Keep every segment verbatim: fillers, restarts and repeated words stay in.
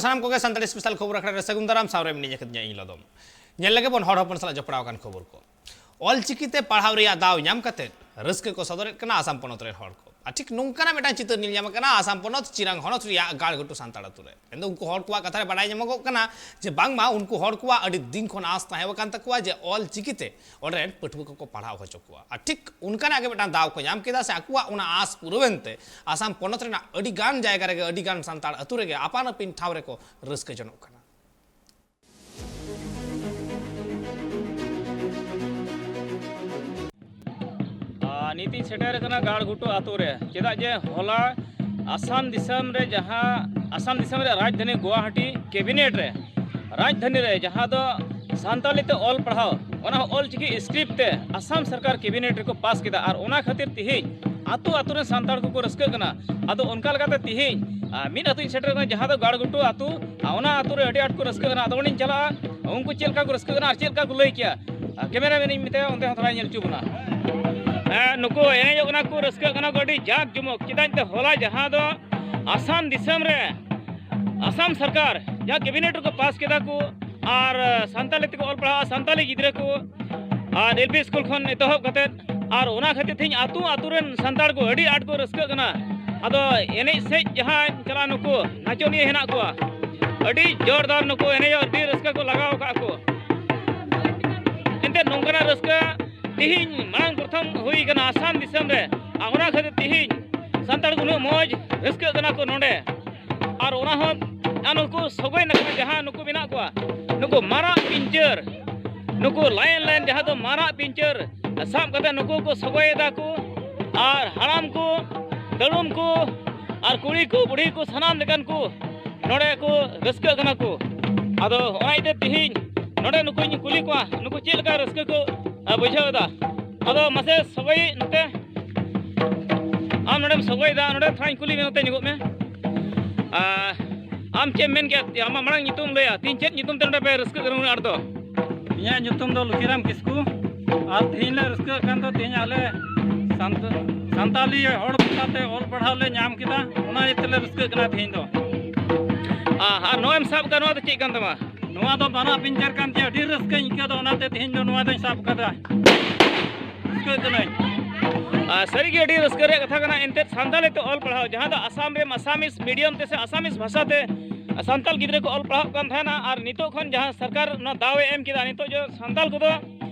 ᱥᱟᱱᱟᱢ ᱠᱚᱜᱮ ᱥᱟᱱᱛᱟᱲᱤ ᱥᱯᱮᱥᱟᱞ ᱠᱷᱚᱵᱚᱨ ᱟᱠᱷᱲᱟ ᱨᱮ ᱥᱟᱹᱜᱩᱱ ᱫᱟᱨᱟᱢ᱾ ᱥᱟᱶᱨᱮ ᱢᱤᱱᱟᱹᱧ ᱟᱠᱟᱫᱤᱧᱟ ᱤᱧ ᱞᱚᱫᱚᱢ᱾ ᱧᱮᱞ ᱞᱮᱜᱮ ᱵᱚᱱ ᱦᱚᱲ ᱦᱚᱯᱚᱱ ᱥᱟᱞᱟᱜ ᱡᱚᱯᱲᱟᱣ ᱟᱠᱟᱱ ᱠᱷᱚᱵᱚᱨ ᱠᱚ᱾ ᱚᱞ ᱪᱤᱠᱤ ᱛᱮ ᱯᱟᱲᱦᱟᱣ ᱨᱮᱭᱟᱜ ᱫᱟᱣ ᱧᱟᱢ ᱠᱟᱛᱮ ᱨᱟᱹᱥᱠᱟᱹ ᱠᱚ ᱥᱚᱫᱚᱨᱮᱫ ᱠᱟᱱᱟ ᱟᱥᱟᱢ ᱯᱚᱱᱚᱛ ᱨᱮᱱ ᱦᱚᱲ ᱠᱚ᱾ ᱟᱨ ᱴᱷᱤᱠ ᱱᱚᱝᱠᱟᱱᱟᱜ ᱢᱤᱫᱴᱟᱝ ᱪᱤᱛᱟᱹᱨ ᱧᱮᱞ ᱧᱟᱢ ᱟᱠᱟᱱᱟ ᱟᱥᱟᱢ ᱯᱚᱱᱚᱛ ᱪᱤᱨᱟᱝ ᱦᱚᱱᱚᱛ ᱨᱮᱭᱟᱜ ᱜᱟᱲᱜᱷᱩᱴᱩ ᱥᱟᱱᱛᱟᱲ ᱟᱛᱳ ᱨᱮ᱾ ᱢᱮᱱᱫᱚ ᱩᱱᱠᱩ ᱦᱚᱲ ᱠᱚᱣᱟᱜ ᱠᱟᱛᱷᱟ ᱨᱮ ᱵᱟᱰᱟᱭ ᱧᱟᱢᱚᱜᱚᱜ ᱠᱟᱱᱟ ᱡᱮ ᱵᱟᱝᱢᱟ ᱩᱱᱠᱩ ᱦᱚᱲ ᱠᱚᱣᱟᱜ ᱟᱹᱰᱤ ᱫᱤᱱ ᱠᱷᱚᱱ ᱟᱸᱥ ᱛᱟᱦᱮᱸ ᱟᱠᱟᱱ ᱛᱟᱠᱚᱣᱟ ᱡᱮ ᱚᱞ ᱪᱤᱠᱤ ᱛᱮ ᱚᱸᱰᱮ ᱨᱮᱱ ᱯᱟᱹᱴᱷᱩᱣᱟᱹ ᱠᱚᱠᱚ ᱯᱟᱲᱦᱟᱣ ᱦᱚᱪᱚ ᱠᱚᱣᱟ᱾ ᱟᱨ ᱴᱷᱤᱠ ᱚᱱᱠᱟᱱᱟᱜ ᱜᱮ ᱢᱤᱫᱴᱟᱝ ᱫᱟᱣ ᱠᱚ ᱧᱟᱢ ᱠᱮᱫᱟ, ᱥᱮ ᱟᱠᱚᱣᱟᱜ ᱚᱱᱟ ᱟᱸᱥ ᱯᱩᱨᱟᱹᱣᱮᱱ ᱛᱮ ᱟᱥᱟᱢ ᱯᱚᱱᱚᱛ ᱨᱮᱱᱟᱜ ᱟᱹᱰᱤ ᱜᱟᱱ ᱡᱟᱭᱜᱟ ᱨᱮᱜᱮ, ᱟᱹᱰᱤ ᱜᱟᱱ ᱥᱟᱱᱛᱟᱲ ᱟᱹᱛᱩ ᱨᱮᱜᱮ ᱟᱯᱟᱱ ᱟᱹᱯᱤᱱ ᱴᱷᱟᱶ ᱨᱮᱠᱚ ᱨᱟᱹᱥᱠᱟᱹ ᱡᱚᱱᱚᱜ ᱠᱟᱱᱟ᱾ ᱟᱨ ᱱᱤᱛᱤᱧ ᱥᱮᱴᱮᱨ ᱟᱠᱟᱱᱟ ᱜᱟᱲᱜᱷᱩᱴᱩ ᱟᱛᱳ ᱨᱮ, ᱪᱮᱫᱟᱜ ᱡᱮ ᱦᱚᱞᱟ ᱟᱥᱟᱢ ᱫᱤᱥᱚᱢ ᱨᱮ, ᱡᱟᱦᱟᱸ ᱟᱥᱟᱢ ᱫᱤᱥᱚᱢ ᱨᱮ ᱨᱟᱡᱽᱫᱷᱟᱱᱤ ᱜᱩᱣᱟᱦᱟᱴᱤ ᱠᱮᱵᱤᱱᱮᱴ ᱨᱮ, ᱨᱟᱡᱽᱫᱷᱟᱱᱤ ᱨᱮ ᱡᱟᱦᱟᱸ ᱫᱚ ᱥᱟᱱᱛᱟᱲᱤ ᱛᱮ ᱚᱞ ᱯᱟᱲᱦᱟᱣ, ᱚᱱᱟ ᱦᱚᱸ ᱚᱞ ᱪᱤᱠᱤ ᱥᱠᱨᱤᱯᱴ ᱛᱮ ᱟᱥᱟᱢ ᱥᱚᱨᱠᱟᱨ ᱠᱮᱵᱤᱱᱮᱴ ᱨᱮᱠᱚ ᱯᱟᱥ ᱠᱮᱫᱟ᱾ ᱟᱨ ᱚᱱᱟ ᱠᱷᱟᱹᱛᱤᱨ ᱛᱤᱦᱤᱧ ᱟᱛᱳ ᱟᱛᱳ ᱨᱮᱱ ᱥᱟᱱᱛᱟᱲ ᱠᱚᱠᱚ ᱨᱟᱹᱥᱠᱟᱹᱜ ᱠᱟᱱᱟ᱾ ᱟᱫᱚ ᱚᱱᱠᱟ ᱞᱮᱠᱟᱛᱮ ᱛᱤᱦᱤᱧ, ᱟᱨ ᱢᱤᱫ ᱟᱛᱳᱧ ᱥᱮᱴᱮᱨ ᱟᱠᱟᱱᱟ, ᱡᱟᱦᱟᱸ ᱫᱚ ᱜᱟᱲᱜᱷᱩᱴᱩ ᱟᱛᱳ, ᱟᱨ ᱚᱱᱟ ᱟᱛᱳ ᱨᱮ ᱟᱹᱰᱤ ᱟᱸᱴ ᱠᱚ ᱨᱟᱹᱥᱠᱟᱹᱜ ᱠᱟᱱᱟ᱾ ᱟᱫᱚ ᱚᱸᱰᱮᱧ ᱪᱟᱞᱟᱜᱼᱟ, ᱩᱱᱠᱩ ᱪᱮᱫ ᱞᱮᱠᱟ ᱠᱚ ᱨᱟᱹᱥᱠᱟᱹᱜ ᱠᱟᱱᱟ ᱟᱨ ᱪᱮᱫ ᱞᱮᱠᱟ ᱠᱚ ᱞᱟᱹᱭ ᱠᱮᱜᱼᱟ᱾ ᱟᱨ ᱠᱮᱢᱮᱨᱟ ᱢᱮᱱ ᱤᱧ ᱢᱮᱛᱟᱭᱟ, ᱚᱱᱛᱮ ᱦᱚᱸ ᱛᱷᱚᱲᱟᱭ ᱧᱮᱞ ᱦᱚᱪᱚ ᱵᱚᱱᱟ᱾ ᱦᱮᱸ, ᱱᱩᱠᱩ ᱮᱱᱮᱡᱚᱜ ᱠᱟᱱᱟ ᱠᱚ, ᱨᱟᱹᱥᱠᱟᱹᱜ ᱠᱟᱱᱟ ᱠᱚ ᱟᱹᱰᱤ ᱡᱟᱠ ᱡᱚᱢᱚᱠ᱾ ᱪᱮᱫᱟᱜ ᱮᱱᱛᱮ ᱦᱚᱞᱟ ᱡᱟᱦᱟᱸ ᱫᱚ ᱟᱥᱟᱢ ᱫᱤᱥᱚᱢ ᱨᱮ, ᱟᱥᱟᱢ ᱥᱚᱨᱠᱟᱨ ᱡᱟᱦᱟᱸ ᱠᱮᱵᱤᱱᱮᱴ ᱨᱮᱠᱚ ᱯᱟᱥ ᱠᱮᱫᱟ ᱠᱚ, ᱟᱨ ᱥᱟᱱᱛᱟᱞᱤ ᱛᱮᱠᱚ ᱚᱞ ᱯᱟᱲᱦᱟᱜᱼᱟ, ᱥᱟᱱᱛᱟᱞᱤ ᱜᱤᱫᱽᱨᱟᱹ ᱠᱚ, ᱟᱨ ᱮᱞ ᱯᱤ ᱥᱠᱩᱞ ᱠᱷᱚᱱ ᱮᱛᱚᱦᱚᱵ ᱠᱟᱛᱮᱫ, ᱟᱨ ᱚᱱᱟ ᱠᱷᱟᱹᱛᱤᱨ ᱛᱮᱦᱮᱧ ᱟᱹᱛᱩ ᱟᱹᱛᱩ ᱨᱮᱱ ᱥᱟᱱᱛᱟᱲ ᱠᱚ ᱟᱹᱰᱤ ᱟᱸᱴ ᱠᱚ ᱨᱟᱹᱥᱠᱟᱹᱜ ᱠᱟᱱᱟ᱾ ᱟᱫᱚ ᱮᱱᱮᱡ ᱥᱮᱫ ᱡᱟᱦᱟᱸ ᱪᱟᱞᱟᱜ, ᱱᱩᱠᱩ ᱱᱟᱪᱚᱱᱤᱭᱟᱹ ᱦᱮᱱᱟᱜ ᱠᱚᱣᱟ, ᱟᱹᱰᱤ ᱡᱳᱨᱫᱟᱨ ᱱᱩᱠᱩ ᱮᱱᱮᱡᱚᱜ ᱟᱹᱰᱤ ᱨᱟᱹᱥᱠᱟᱹ ᱠᱚ ᱞᱟᱜᱟᱣ ᱟᱠᱟᱫ ᱠᱚ᱾ ᱮᱱᱛᱮᱫ ᱱᱚᱝᱠᱟᱱᱟᱜ ᱨᱟᱹᱥᱠᱟᱹ ᱛᱤᱦᱤᱧ ᱢᱟᱲᱟᱝ ᱯᱨᱚᱛᱷᱚᱢ ᱦᱩᱭ ᱠᱟᱱᱟ ᱟᱥᱟᱢ ᱫᱤᱥᱚᱢ ᱨᱮ, ᱟᱨ ᱚᱱᱟ ᱠᱷᱟᱹᱛᱤᱨ ᱛᱤᱦᱤᱧ ᱥᱟᱱᱛᱟᱲ ᱠᱚ ᱩᱱᱟᱹᱜ ᱢᱚᱡᱽ ᱨᱟᱹᱥᱠᱟᱹᱜ ᱠᱟᱱᱟ ᱠᱚ ᱱᱚᱰᱮ᱾ ᱟᱨ ᱚᱱᱟ ᱦᱚᱸ, ᱟᱨ ᱱᱩᱠᱩ ᱥᱚᱜᱚᱭ ᱱᱟᱠᱷᱟ ᱡᱟᱦᱟᱸ ᱱᱩᱠᱩ ᱢᱮᱱᱟᱜ ᱠᱚᱣᱟ, ᱱᱩᱠᱩ ᱢᱟᱨᱟᱜ ᱯᱤᱧᱪᱟᱹᱨ, ᱱᱩᱠᱩ ᱞᱟᱭᱤᱱ ᱞᱟᱭᱤᱱ ᱡᱟᱦᱟᱸ ᱫᱚ ᱢᱟᱨᱟᱜ ᱯᱤᱧᱪᱟᱹᱨ ᱥᱟᱵ ᱠᱟᱛᱮ ᱱᱩᱠᱩ ᱠᱚ ᱥᱚᱜᱚᱭᱮᱫᱟ ᱠᱚ, ᱟᱨ ᱦᱟᱲᱟᱢ ᱠᱚ, ᱫᱟᱹᱲᱩᱢ ᱠᱚ, ᱟᱨ ᱠᱩᱲᱤ ᱠᱚ, ᱵᱩᱲᱦᱤ ᱠᱚ, ᱥᱟᱱᱟᱢ ᱞᱮᱠᱟᱱ ᱠᱚ ᱱᱚᱰᱮ ᱠᱚ ᱨᱟᱹᱥᱠᱟᱹᱜ ᱠᱟᱱᱟ ᱠᱚ᱾ ᱟᱫᱚ ᱚᱱᱟ ᱤᱭᱟᱹᱛᱮ ᱛᱤᱦᱤᱧ ᱱᱚᱰᱮ ᱱᱩᱠᱩᱧ ᱠᱩᱞᱤ ᱠᱚᱣᱟ, ᱱᱩᱠᱩ ᱪᱮᱫ ᱞᱮᱠᱟ ᱨᱟᱹᱥᱠᱟᱹ ᱠᱚ, ᱟ, ᱵᱩᱡᱷᱟᱹᱣ ᱮᱫᱟ᱾ ᱟᱫᱚ ᱢᱟᱥᱮ ᱥᱚᱜᱚᱭ ᱱᱚᱛᱮ, ᱟᱢ ᱱᱚᱰᱮᱢ ᱥᱚᱜᱚᱭᱮᱫᱟ, ᱱᱚᱰᱮ ᱛᱷᱚᱲᱟᱧ ᱠᱩᱞᱤ ᱢᱮ, ᱱᱚᱛᱮ ᱧᱚᱜᱚᱜ ᱢᱮ᱾ ᱟ, ᱟᱢ ᱪᱮᱫ ᱮᱢ ᱢᱮᱱ ᱠᱮᱫ? ᱟᱢᱟᱜ ᱢᱟᱲᱟᱝ ᱧᱩᱛᱩᱢ ᱞᱟᱹᱭᱟ, ᱛᱤᱦᱤᱧ ᱪᱮᱫ ᱧᱩᱛᱩᱢ ᱛᱮ ᱱᱚᱰᱮ ᱯᱮ ᱨᱟᱹᱥᱠᱟᱹᱜ ᱠᱟᱱᱟ ᱩᱱᱟᱹᱜ ᱟᱸᱴ ᱫᱚ? ᱤᱧᱟᱹᱜ ᱧᱩᱛᱩᱢ ᱫᱚ ᱞᱩᱠᱷᱤᱨᱟᱢ ᱠᱤᱥᱠᱩ᱾ ᱟᱨ ᱛᱮᱦᱮᱧ ᱞᱮ ᱨᱟᱹᱥᱠᱟᱹᱜ ᱠᱟᱱ ᱫᱚ, ᱛᱮᱦᱮᱧ ᱟᱞᱮ ᱥᱟᱱᱛ-, ᱥᱟᱱᱛᱟᱞᱤ ᱦᱚᱲ ᱵᱷᱟᱥᱟ ᱛᱮ ᱚᱞ ᱯᱟᱲᱦᱟᱣ ᱞᱮ ᱧᱟᱢ ᱠᱮᱫᱟ, ᱚᱱᱟ ᱤᱭᱟᱹ ᱛᱮᱞᱮ ᱨᱟᱹᱥᱠᱟᱹᱜ ᱠᱟᱱᱟ ᱛᱮᱦᱮᱧ ᱫᱚ᱾ ᱟᱨ ᱱᱚᱣᱟᱢ ᱥᱟᱵ ᱠᱟᱜ, ᱱᱚᱣᱟ ᱫᱚ ᱪᱮᱫ ᱠᱟᱱ ᱛᱟᱢᱟ? ᱱᱚᱣᱟ ᱫᱚ ᱵᱟᱱᱟ ᱯᱤᱧᱪᱟᱨ ᱠᱟᱱ ᱛᱤᱧᱟ, ᱟᱹᱰᱤ ᱨᱟᱹᱥᱠᱟᱹᱧ ᱟᱹᱭᱠᱟᱹᱣ ᱫᱟ, ᱚᱱᱟᱛᱮ ᱛᱮᱦᱮᱧ ᱫᱚ ᱱᱚᱣᱟ ᱫᱚᱧ ᱥᱟᱵ ᱠᱟᱫᱟ᱾ ᱨᱟᱹᱥᱠᱟᱹᱜ ᱠᱟᱹᱱᱟᱹᱧ᱾ ᱟᱨ ᱥᱟᱹᱨᱤᱜᱮ ᱟᱹᱰᱤ ᱨᱟᱹᱥᱠᱟᱹ ᱨᱮᱭᱟᱜ ᱠᱟᱛᱷᱟ ᱠᱟᱱᱟ, ᱮᱱᱛᱮᱫ ᱥᱟᱱᱛᱟᱲᱤ ᱛᱮ ᱚᱞ ᱯᱟᱲᱦᱟᱣ, ᱡᱟᱦᱟᱸ ᱫᱚ ᱟᱥᱟᱢ ᱨᱮ ᱟᱥᱟᱢᱤᱥ ᱢᱤᱰᱤᱭᱟᱢ ᱛᱮ ᱥᱮ ᱟᱥᱟᱢᱤᱥ ᱵᱷᱟᱥᱟ ᱛᱮ ᱥᱟᱱᱛᱟᱲ ᱜᱤᱫᱽᱨᱟᱹ ᱠᱚ ᱚᱞ ᱯᱟᱲᱦᱟᱜ ᱠᱟᱱ ᱛᱟᱦᱮᱱᱟ, ᱟᱨ ᱱᱤᱛᱚᱜ ᱠᱷᱚᱱ ᱡᱟᱦᱟᱸ ᱥᱚᱨᱠᱟᱨ ᱱᱚᱣᱟ ᱫᱟᱣ ᱮ ᱮᱢ ᱠᱮᱫᱟ, ᱱᱤᱛᱚᱜ ᱡᱮ ᱥᱟᱱᱛᱟᱲ ᱠᱚᱫᱚ,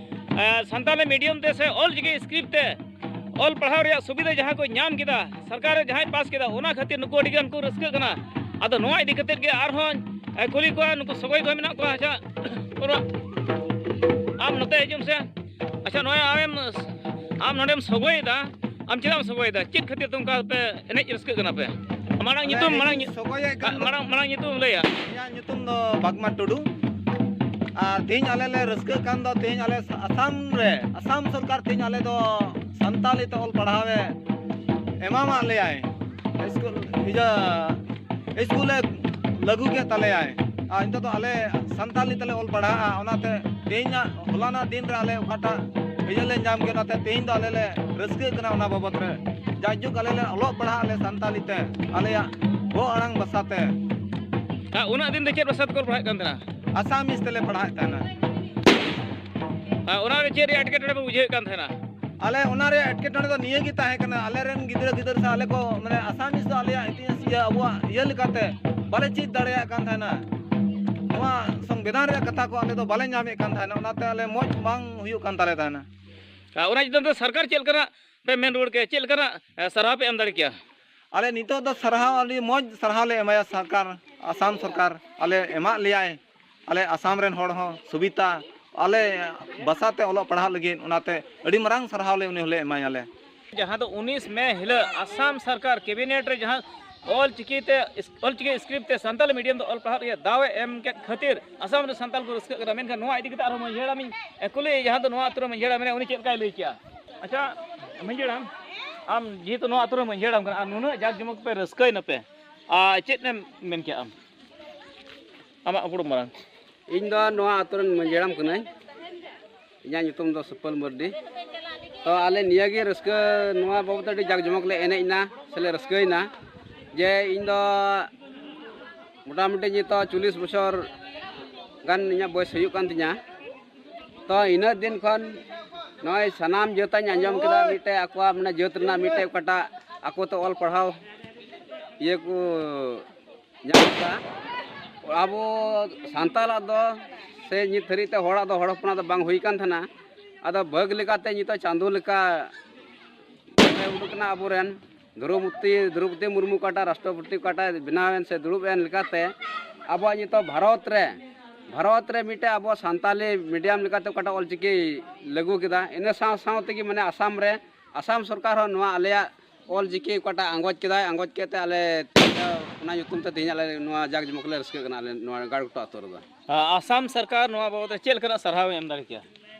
ᱮ, ᱥᱟᱱᱛᱟᱲᱤ ᱢᱤᱰᱤᱭᱟᱢ ᱛᱮ ᱥᱮ ᱚᱞ ᱪᱤᱠᱤ ᱥᱠᱨᱤᱯᱴ ᱛᱮ ᱚᱞ ᱯᱟᱲᱦᱟᱣ ᱨᱮᱭᱟᱜ ᱥᱩᱵᱤᱫᱷᱟ ᱡᱟᱦᱟᱸ ᱠᱚ ᱧᱟᱢ ᱠᱮᱫᱟ, ᱥᱚᱨᱠᱟᱨ ᱨᱮ ᱡᱟᱦᱟᱸᱭ ᱯᱟᱥ ᱠᱮᱫᱟ, ᱚᱱᱟ ᱠᱷᱟᱹᱛᱤᱨ ᱱᱩᱠᱩ ᱟᱹᱰᱤ ᱜᱟᱱ ᱠᱚ ᱨᱟᱹᱥᱠᱟᱹᱜ ᱠᱟᱱᱟ᱾ ᱟᱫᱚ ᱱᱚᱣᱟ ᱤᱫᱤ ᱠᱟᱛᱮᱫ ᱜᱮ ᱟᱨᱦᱚᱸ, ᱮ, ᱠᱩᱞᱤ ᱠᱚᱣᱟ, ᱱᱩᱠᱩ ᱥᱚᱜᱚᱭ ᱠᱚ ᱢᱮᱱᱟᱜ ᱠᱚᱣᱟ᱾ ᱟᱪᱪᱷᱟ, ᱯᱩᱨᱟᱹ ᱟᱢ ᱱᱚᱛᱮ ᱦᱤᱡᱩᱜ ᱢᱮᱥᱮ᱾ ᱟᱪᱪᱷᱟ, ᱱᱚᱜᱼᱚᱭ ᱟᱢᱮᱢ, ᱟᱢ ᱱᱚᱰᱮᱢ ᱥᱚᱜᱚᱭᱮᱫᱟ, ᱟᱢ ᱪᱮᱫᱟᱜ ᱮᱢ ᱥᱚᱜᱚᱭᱮᱫᱟ? ᱪᱮᱫ ᱠᱷᱟᱹᱛᱤᱨ ᱛᱮ ᱚᱱᱠᱟ ᱯᱮ ᱮᱱᱮᱡ ᱨᱟᱹᱥᱠᱟᱹᱜ ᱠᱟᱱᱟ ᱯᱮ? ᱢᱟᱲᱟᱝ ᱧᱩᱛᱩᱢ, ᱢᱟᱲᱟᱝ ᱧᱩ-, ᱥᱚᱜᱚᱭᱮᱫ ᱠᱟᱱ ᱫᱚ ᱢᱟᱲᱟᱝ, ᱢᱟᱲᱟᱝ ᱧᱩᱛᱩᱢ ᱞᱟᱹᱭᱟ᱾ ᱤᱧᱟᱹᱜ ᱧᱩᱛᱩᱢ ᱫᱚ ᱵᱟᱜᱽᱢᱟ ᱴᱩᱰᱩ᱾ ᱟᱨ ᱛᱮᱦᱮᱧ ᱟᱞᱮ ᱞᱮ ᱨᱟᱹᱥᱠᱟᱹᱜ ᱠᱟᱱ ᱫᱚ, ᱛᱮᱦᱮᱧ ᱟᱞᱮ ᱟᱥᱟᱢ ᱨᱮ, ᱟᱥᱟᱢ ᱥᱚᱨᱠᱟᱨ ᱛᱮᱦᱮᱧ ᱟᱞᱮ ᱫᱚ ᱥᱟᱱᱛᱟᱞᱤ ᱛᱮ ᱚᱞ ᱯᱟᱲᱦᱟᱣ ᱮ ᱮᱢᱟᱢᱟᱫ ᱞᱮᱭᱟᱭ᱾ ᱥᱠᱩᱞ, ᱤᱭᱟᱹ, ᱥᱠᱩᱞ ᱮ ᱞᱟᱹᱜᱩ ᱠᱮᱫ ᱛᱟᱞᱮᱭᱟᱭ᱾ ᱟᱨ ᱱᱤᱛᱚᱜ ᱫᱚ ᱟᱞᱮ ᱥᱟᱱᱛᱟᱞᱤ ᱛᱮᱞᱮ ᱚᱞ ᱯᱟᱲᱦᱟᱜᱼᱟ᱾ ᱚᱱᱟᱛᱮ ᱛᱮᱦᱮᱧᱟᱜ, ᱦᱚᱞᱟᱱᱟᱜ ᱫᱤᱱ ᱨᱮ ᱟᱞᱮ ᱚᱠᱟᱴᱟᱜ ᱤᱭᱟᱹ ᱞᱮ ᱧᱟᱢ ᱠᱮᱫ, ᱚᱱᱟᱛᱮ ᱛᱮᱦᱮᱧ ᱫᱚ ᱟᱞᱮ ᱞᱮ ᱨᱟᱹᱥᱠᱟᱹᱜ ᱠᱟᱱᱟ ᱚᱱᱟ ᱵᱟᱵᱚᱛ ᱨᱮ᱾ ᱡᱟᱭᱡᱩᱜᱽ ᱟᱞᱮ ᱞᱮ ᱚᱞᱚᱜ ᱯᱟᱲᱦᱟᱜ ᱟᱞᱮ ᱥᱟᱱᱛᱟᱞᱤ ᱛᱮ, ᱟᱞᱮᱭᱟᱜ ᱜᱚ ᱟᱲᱟᱝ ᱵᱷᱟᱥᱟ ᱛᱮ᱾ ᱟᱨ ᱩᱱᱟᱹᱜ ᱫᱤᱱ ᱫᱚ ᱪᱮᱫ ᱵᱷᱟᱥᱟ ᱛᱮᱠᱚ ᱚᱞ ᱯᱟᱲᱦᱟᱜ ᱠᱟᱱ ᱛᱟᱦᱮᱱᱟ? ᱟᱥᱟᱢᱤᱥ ᱛᱮᱞᱮ ᱯᱟᱲᱦᱟᱜ ᱛᱟᱦᱮᱱᱟ᱾ ᱟᱨ ᱚᱱᱟ ᱨᱮ ᱪᱮᱫ ᱨᱮᱭᱟᱜ ᱮᱴᱠᱮᱴᱚᱬᱮ ᱯᱮ ᱵᱩᱡᱷᱟᱹᱣᱮᱫ ᱠᱟᱱ ᱛᱟᱦᱮᱱᱟ? ᱟᱞᱮ ᱚᱱᱟ ᱨᱮᱭᱟᱜ ᱮᱴᱠᱮᱴᱚᱬᱮ ᱫᱚ ᱱᱤᱭᱟᱹ ᱜᱮ ᱛᱟᱦᱮᱸ ᱠᱟᱱᱟ, ᱟᱞᱮ ᱨᱮᱱ ᱜᱤᱫᱽᱨᱟᱹ ᱜᱤᱫᱽᱨᱟᱹ ᱥᱮ ᱟᱞᱮ ᱠᱚ, ᱢᱟᱱᱮ, ᱟᱥᱟᱢᱤᱥ ᱫᱚ ᱟᱞᱮᱭᱟᱜ ᱤᱛᱤᱦᱟᱥ, ᱤᱭᱟᱹ, ᱟᱵᱚᱣᱟᱜ ᱤᱭᱟᱹ ᱞᱮᱠᱟᱛᱮ ᱵᱟᱞᱮ ᱪᱮᱫ ᱫᱟᱲᱮᱭᱟᱜ ᱠᱟᱱ ᱛᱟᱦᱮᱱᱟ᱾ ᱱᱚᱣᱟ ᱥᱚᱝᱵᱤᱫᱷᱟᱱ ᱨᱮᱭᱟᱜ ᱠᱟᱛᱷᱟ ᱠᱚ ᱟᱞᱮ ᱫᱚ ᱵᱟᱞᱮ ᱧᱟᱢᱮᱫ ᱠᱟᱱ ᱛᱟᱦᱮᱱᱟ, ᱚᱱᱟᱛᱮ ᱟᱞᱮ ᱢᱚᱡᱽ ᱵᱟᱝ ᱦᱩᱭᱩᱜ ᱠᱟᱱ ᱛᱟᱞᱮ ᱛᱟᱦᱮᱱᱟ᱾ ᱟᱨ ᱚᱱᱟ ᱪᱮᱛᱟᱱ ᱛᱮ ᱥᱚᱨᱠᱟᱨ ᱪᱮᱫ ᱞᱮᱠᱟᱱᱟᱜ ᱯᱮ ᱢᱮᱱ ᱨᱩᱣᱟᱹᱲ ᱠᱮᱭᱟ? ᱪᱮᱫ ᱞᱮᱠᱟᱱᱟᱜ, ᱮ, ᱥᱟᱨᱦᱟᱣ ᱯᱮ ᱮᱢ ᱫᱟᱲᱮ ᱠᱮᱭᱟ? ᱟᱞᱮ ᱱᱤᱛᱚᱜ ᱫᱚ ᱥᱟᱨᱦᱟᱣ, ᱟᱹᱰᱤ ᱢᱚᱡᱽ ᱥᱟᱨᱦᱟᱣ ᱞᱮ ᱮᱢᱟᱭᱟ ᱥᱚᱨᱠᱟᱨ, ᱟᱥᱟᱢ ᱥᱚᱨᱠᱟᱨ ᱟᱞᱮ ᱮᱢᱟᱜ ᱞᱮᱭᱟᱭ᱾ ᱟᱞᱮ ᱟᱥᱟᱢ ᱨᱮᱱ ᱦᱚᱲ ᱦᱚᱸ ᱥᱩᱵᱤᱛᱟ, ᱟᱞᱮ ᱵᱷᱟᱥᱟ ᱛᱮ ᱚᱞᱚᱜ ᱯᱟᱲᱦᱟᱜ ᱞᱟᱹᱜᱤᱫ, ᱚᱱᱟᱛᱮ ᱟᱹᱰᱤ ᱢᱟᱨᱟᱝ ᱥᱟᱨᱦᱟᱣ ᱞᱮ ᱩᱱᱤ ᱦᱚᱸᱞᱮ ᱮᱢᱟᱭᱟᱞᱮ᱾ ᱡᱟᱦᱟᱸ ᱫᱚ ᱩᱱᱤᱥ ᱢᱮ ᱦᱤᱞᱳᱜ ᱟᱥᱟᱢ ᱥᱚᱨᱠᱟᱨ ᱠᱮᱵᱤᱱᱮᱴ ᱨᱮ ᱡᱟᱦᱟᱸ ᱚᱞ ᱪᱤᱠᱤ ᱛᱮ, ᱚᱞ ᱪᱤᱠᱤ ᱥᱠᱨᱤᱯᱴ ᱛᱮ ᱥᱟᱱᱛᱟᱲᱤ ᱢᱤᱰᱤᱭᱟᱢ ᱫᱚ ᱚᱞ ᱯᱟᱲᱦᱟᱜ ᱨᱮᱭᱟᱜ ᱫᱟᱣ ᱮ ᱮᱢ ᱠᱮᱫ ᱠᱷᱟᱹᱛᱤᱨ ᱟᱥᱟᱢ ᱨᱮ ᱥᱟᱱᱛᱟᱲ ᱠᱚ ᱨᱟᱹᱥᱠᱟᱹᱜ ᱠᱟᱱᱟ᱾ ᱢᱮᱱᱠᱷᱟᱱ ᱱᱚᱣᱟ ᱤᱫᱤ ᱠᱟᱛᱮ ᱟᱨᱦᱚᱸ ᱢᱟᱹᱡᱷᱤ ᱦᱟᱲᱟᱢᱤᱧ ᱠᱩᱞᱤᱭᱮᱭᱟ, ᱡᱟᱦᱟᱸ ᱫᱚ ᱱᱚᱣᱟ ᱟᱛᱳ ᱨᱮ ᱢᱟᱹᱡᱷᱤ ᱦᱟᱲᱟᱢ ᱢᱮᱱᱟᱭᱟ, ᱩᱱᱤ ᱪᱮᱫ ᱞᱮᱠᱟᱭ ᱞᱟᱹᱭ ᱠᱮᱭᱟ? ᱟᱪᱪᱷᱟ, ᱢᱟᱹᱡᱷᱤ ᱦᱟᱲᱟᱢ, ᱟᱢ ᱡᱮᱦᱮᱛᱩ ᱱᱚᱣᱟ ᱟᱛᱳ ᱨᱮ ᱢᱟᱹᱡᱷᱤ ᱦᱟᱲᱟᱢ ᱠᱟᱱᱟ ᱟᱨ ᱱᱩᱱᱟᱹᱜ ᱡᱟᱠ ᱡᱚᱢᱚᱠ ᱯᱮ ᱨᱟᱹᱥᱠᱟᱹᱭ ᱱᱟᱯᱮ, ᱟᱨ ᱪᱮᱫ ᱮᱢ ᱢᱮᱱ ᱠᱮᱭᱟ ᱟᱢ? ᱟᱢᱟᱜ ᱩᱯᱨᱩᱢ ᱢᱟᱨᱟᱝ᱾ ᱤᱧ ᱫᱚ ᱱᱚᱣᱟ ᱟᱛᱳ ᱨᱮᱱ ᱢᱟᱹᱡᱷᱤ ᱦᱟᱲᱟᱢ ᱠᱟᱹᱱᱟᱹᱧ᱾ ᱤᱧᱟᱹᱜ ᱧᱩᱛᱩᱢ ᱫᱚ ᱥᱩᱯᱟᱹᱞ ᱢᱟᱹᱨᱰᱤ᱾ ᱛᱚ, ᱟᱞᱮ ᱱᱤᱭᱟᱹ ᱜᱮ ᱨᱟᱹᱥᱠᱟᱹ, ᱱᱚᱣᱟ ᱵᱟᱵᱚᱫ ᱟᱹᱰᱤ ᱡᱟᱠ ᱡᱚᱢᱚᱠ ᱞᱮ ᱮᱱᱮᱡ ᱮᱱᱟ ᱥᱮᱞᱮ ᱨᱟᱹᱥᱠᱟᱹᱭᱮᱱᱟ, ᱡᱮ ᱤᱧ ᱫᱚ ᱢᱚᱴᱟᱢᱩᱴᱤ ᱱᱤᱛᱚᱜ ᱪᱚᱞᱞᱤᱥ ᱵᱚᱪᱷᱚᱨ ᱜᱟᱱ ᱤᱧᱟᱹᱜ ᱵᱚᱭᱮᱥ ᱦᱩᱭᱩᱜ ᱠᱟᱱ ᱛᱤᱧᱟᱹ᱾ ᱛᱚ ᱤᱱᱟᱹ ᱫᱤᱱ ᱠᱷᱚᱱ ᱱᱚᱜᱼᱚᱭ ᱥᱟᱱᱟᱢ ᱡᱟᱹᱛᱟᱹᱧ ᱟᱸᱡᱚᱢ ᱠᱮᱫᱟ, ᱢᱤᱫᱴᱮᱡ ᱟᱠᱚᱣᱟᱜ ᱢᱟᱱᱮ ᱡᱟᱹᱛ ᱨᱮᱱᱟᱜ ᱢᱤᱫᱴᱮᱡ ᱚᱠᱟᱴᱟᱜ ᱟᱠᱚ ᱛᱮ ᱚᱞ ᱯᱟᱲᱦᱟᱣ ᱤᱭᱟᱹ ᱠᱚ ᱧᱟᱢ ᱠᱮᱫᱟ᱾ ᱟᱵᱚ ᱥᱟᱱᱛᱟᱲᱟᱜ ᱫᱚ ᱥᱮ ᱱᱤᱛ ᱫᱷᱟᱹᱨᱤᱡ ᱛᱮ ᱦᱚᱲᱟᱜ ᱫᱚ ᱦᱚᱲ ᱦᱚᱯᱚᱱᱟᱜ ᱫᱚ ᱵᱟᱝ ᱦᱩᱭ ᱠᱟᱱ ᱛᱟᱦᱮᱱᱟ᱾ ᱟᱫᱚ ᱵᱷᱟᱹᱜᱽ ᱞᱮᱠᱟᱛᱮ ᱱᱤᱛᱚᱜ ᱪᱟᱸᱫᱳ ᱞᱮᱠᱟ ᱩᱰᱩᱠ ᱠᱟᱱᱟ ᱟᱵᱚᱨᱮᱱ ᱫᱨᱚᱣᱯᱚᱫᱤ, ᱫᱨᱚᱣᱯᱚᱫᱤ ᱢᱩᱨᱢᱩ ᱚᱠᱟᱴᱟᱜ ᱨᱟᱥᱴᱨᱚᱯᱚᱛᱤ ᱚᱠᱟᱴᱟᱜ ᱵᱮᱱᱟᱣᱮᱱ ᱥᱮ ᱫᱩᱲᱩᱵ ᱮᱱ ᱞᱮᱠᱟᱛᱮ ᱟᱵᱚᱣᱟᱜ ᱱᱤᱛᱚᱜ ᱵᱷᱟᱨᱚᱛ ᱨᱮ, ᱵᱷᱟᱨᱚᱛ ᱨᱮ ᱢᱤᱫᱴᱮᱡ ᱟᱵᱚ ᱥᱟᱱᱛᱟᱞᱤ ᱢᱤᱰᱤᱭᱟᱢ ᱞᱮᱠᱟᱛᱮ ᱚᱠᱟᱴᱟᱜ ᱚᱞᱪᱤᱠᱤ ᱞᱟᱹᱜᱩ ᱠᱮᱫᱟ, ᱤᱱᱟᱹ ᱥᱟᱶ ᱥᱟᱶ ᱛᱮᱜᱮ ᱢᱟᱱᱮ ᱟᱥᱟᱢ ᱨᱮ, ᱟᱥᱟᱢ ᱥᱚᱨᱠᱟᱨ ᱦᱚᱸ ᱱᱚᱣᱟ ᱟᱞᱮᱭᱟᱜ ᱚᱞᱪᱤᱠᱤ ᱚᱠᱟᱴᱟᱜ ᱟᱸᱜᱚᱪ ᱠᱮᱫᱟᱭ, ᱟᱸᱜᱚᱪ ᱠᱮᱫ ᱛᱮ ᱟᱞᱮ ᱛᱮᱦᱮᱧ ᱫᱚ ᱚᱱᱟ ᱧᱩᱛᱩᱢ ᱛᱮ ᱛᱮᱦᱮᱧ ᱟᱞᱮ ᱱᱚᱣᱟ ᱡᱟᱠ ᱡᱚᱢᱚᱠ ᱞᱮ ᱨᱟᱹᱥᱠᱟᱹᱜ ᱠᱟᱱᱟ ᱟᱞᱮ ᱱᱚᱣᱟ ᱜᱟᱲᱜᱷᱩᱴᱩ ᱟᱹᱛᱩ ᱨᱮᱫᱚ᱾ ᱟ, ᱟᱥᱟᱢ ᱥᱚᱨᱠᱟᱨ ᱱᱚᱣᱟ ᱵᱟᱵᱚᱫ ᱨᱮ ᱪᱮᱫ ᱞᱮᱠᱟᱱᱟᱜ ᱥᱟᱨᱦᱟᱣ ᱮ ᱮᱢ ᱫᱟᱲᱮ ᱠᱮᱭᱟ?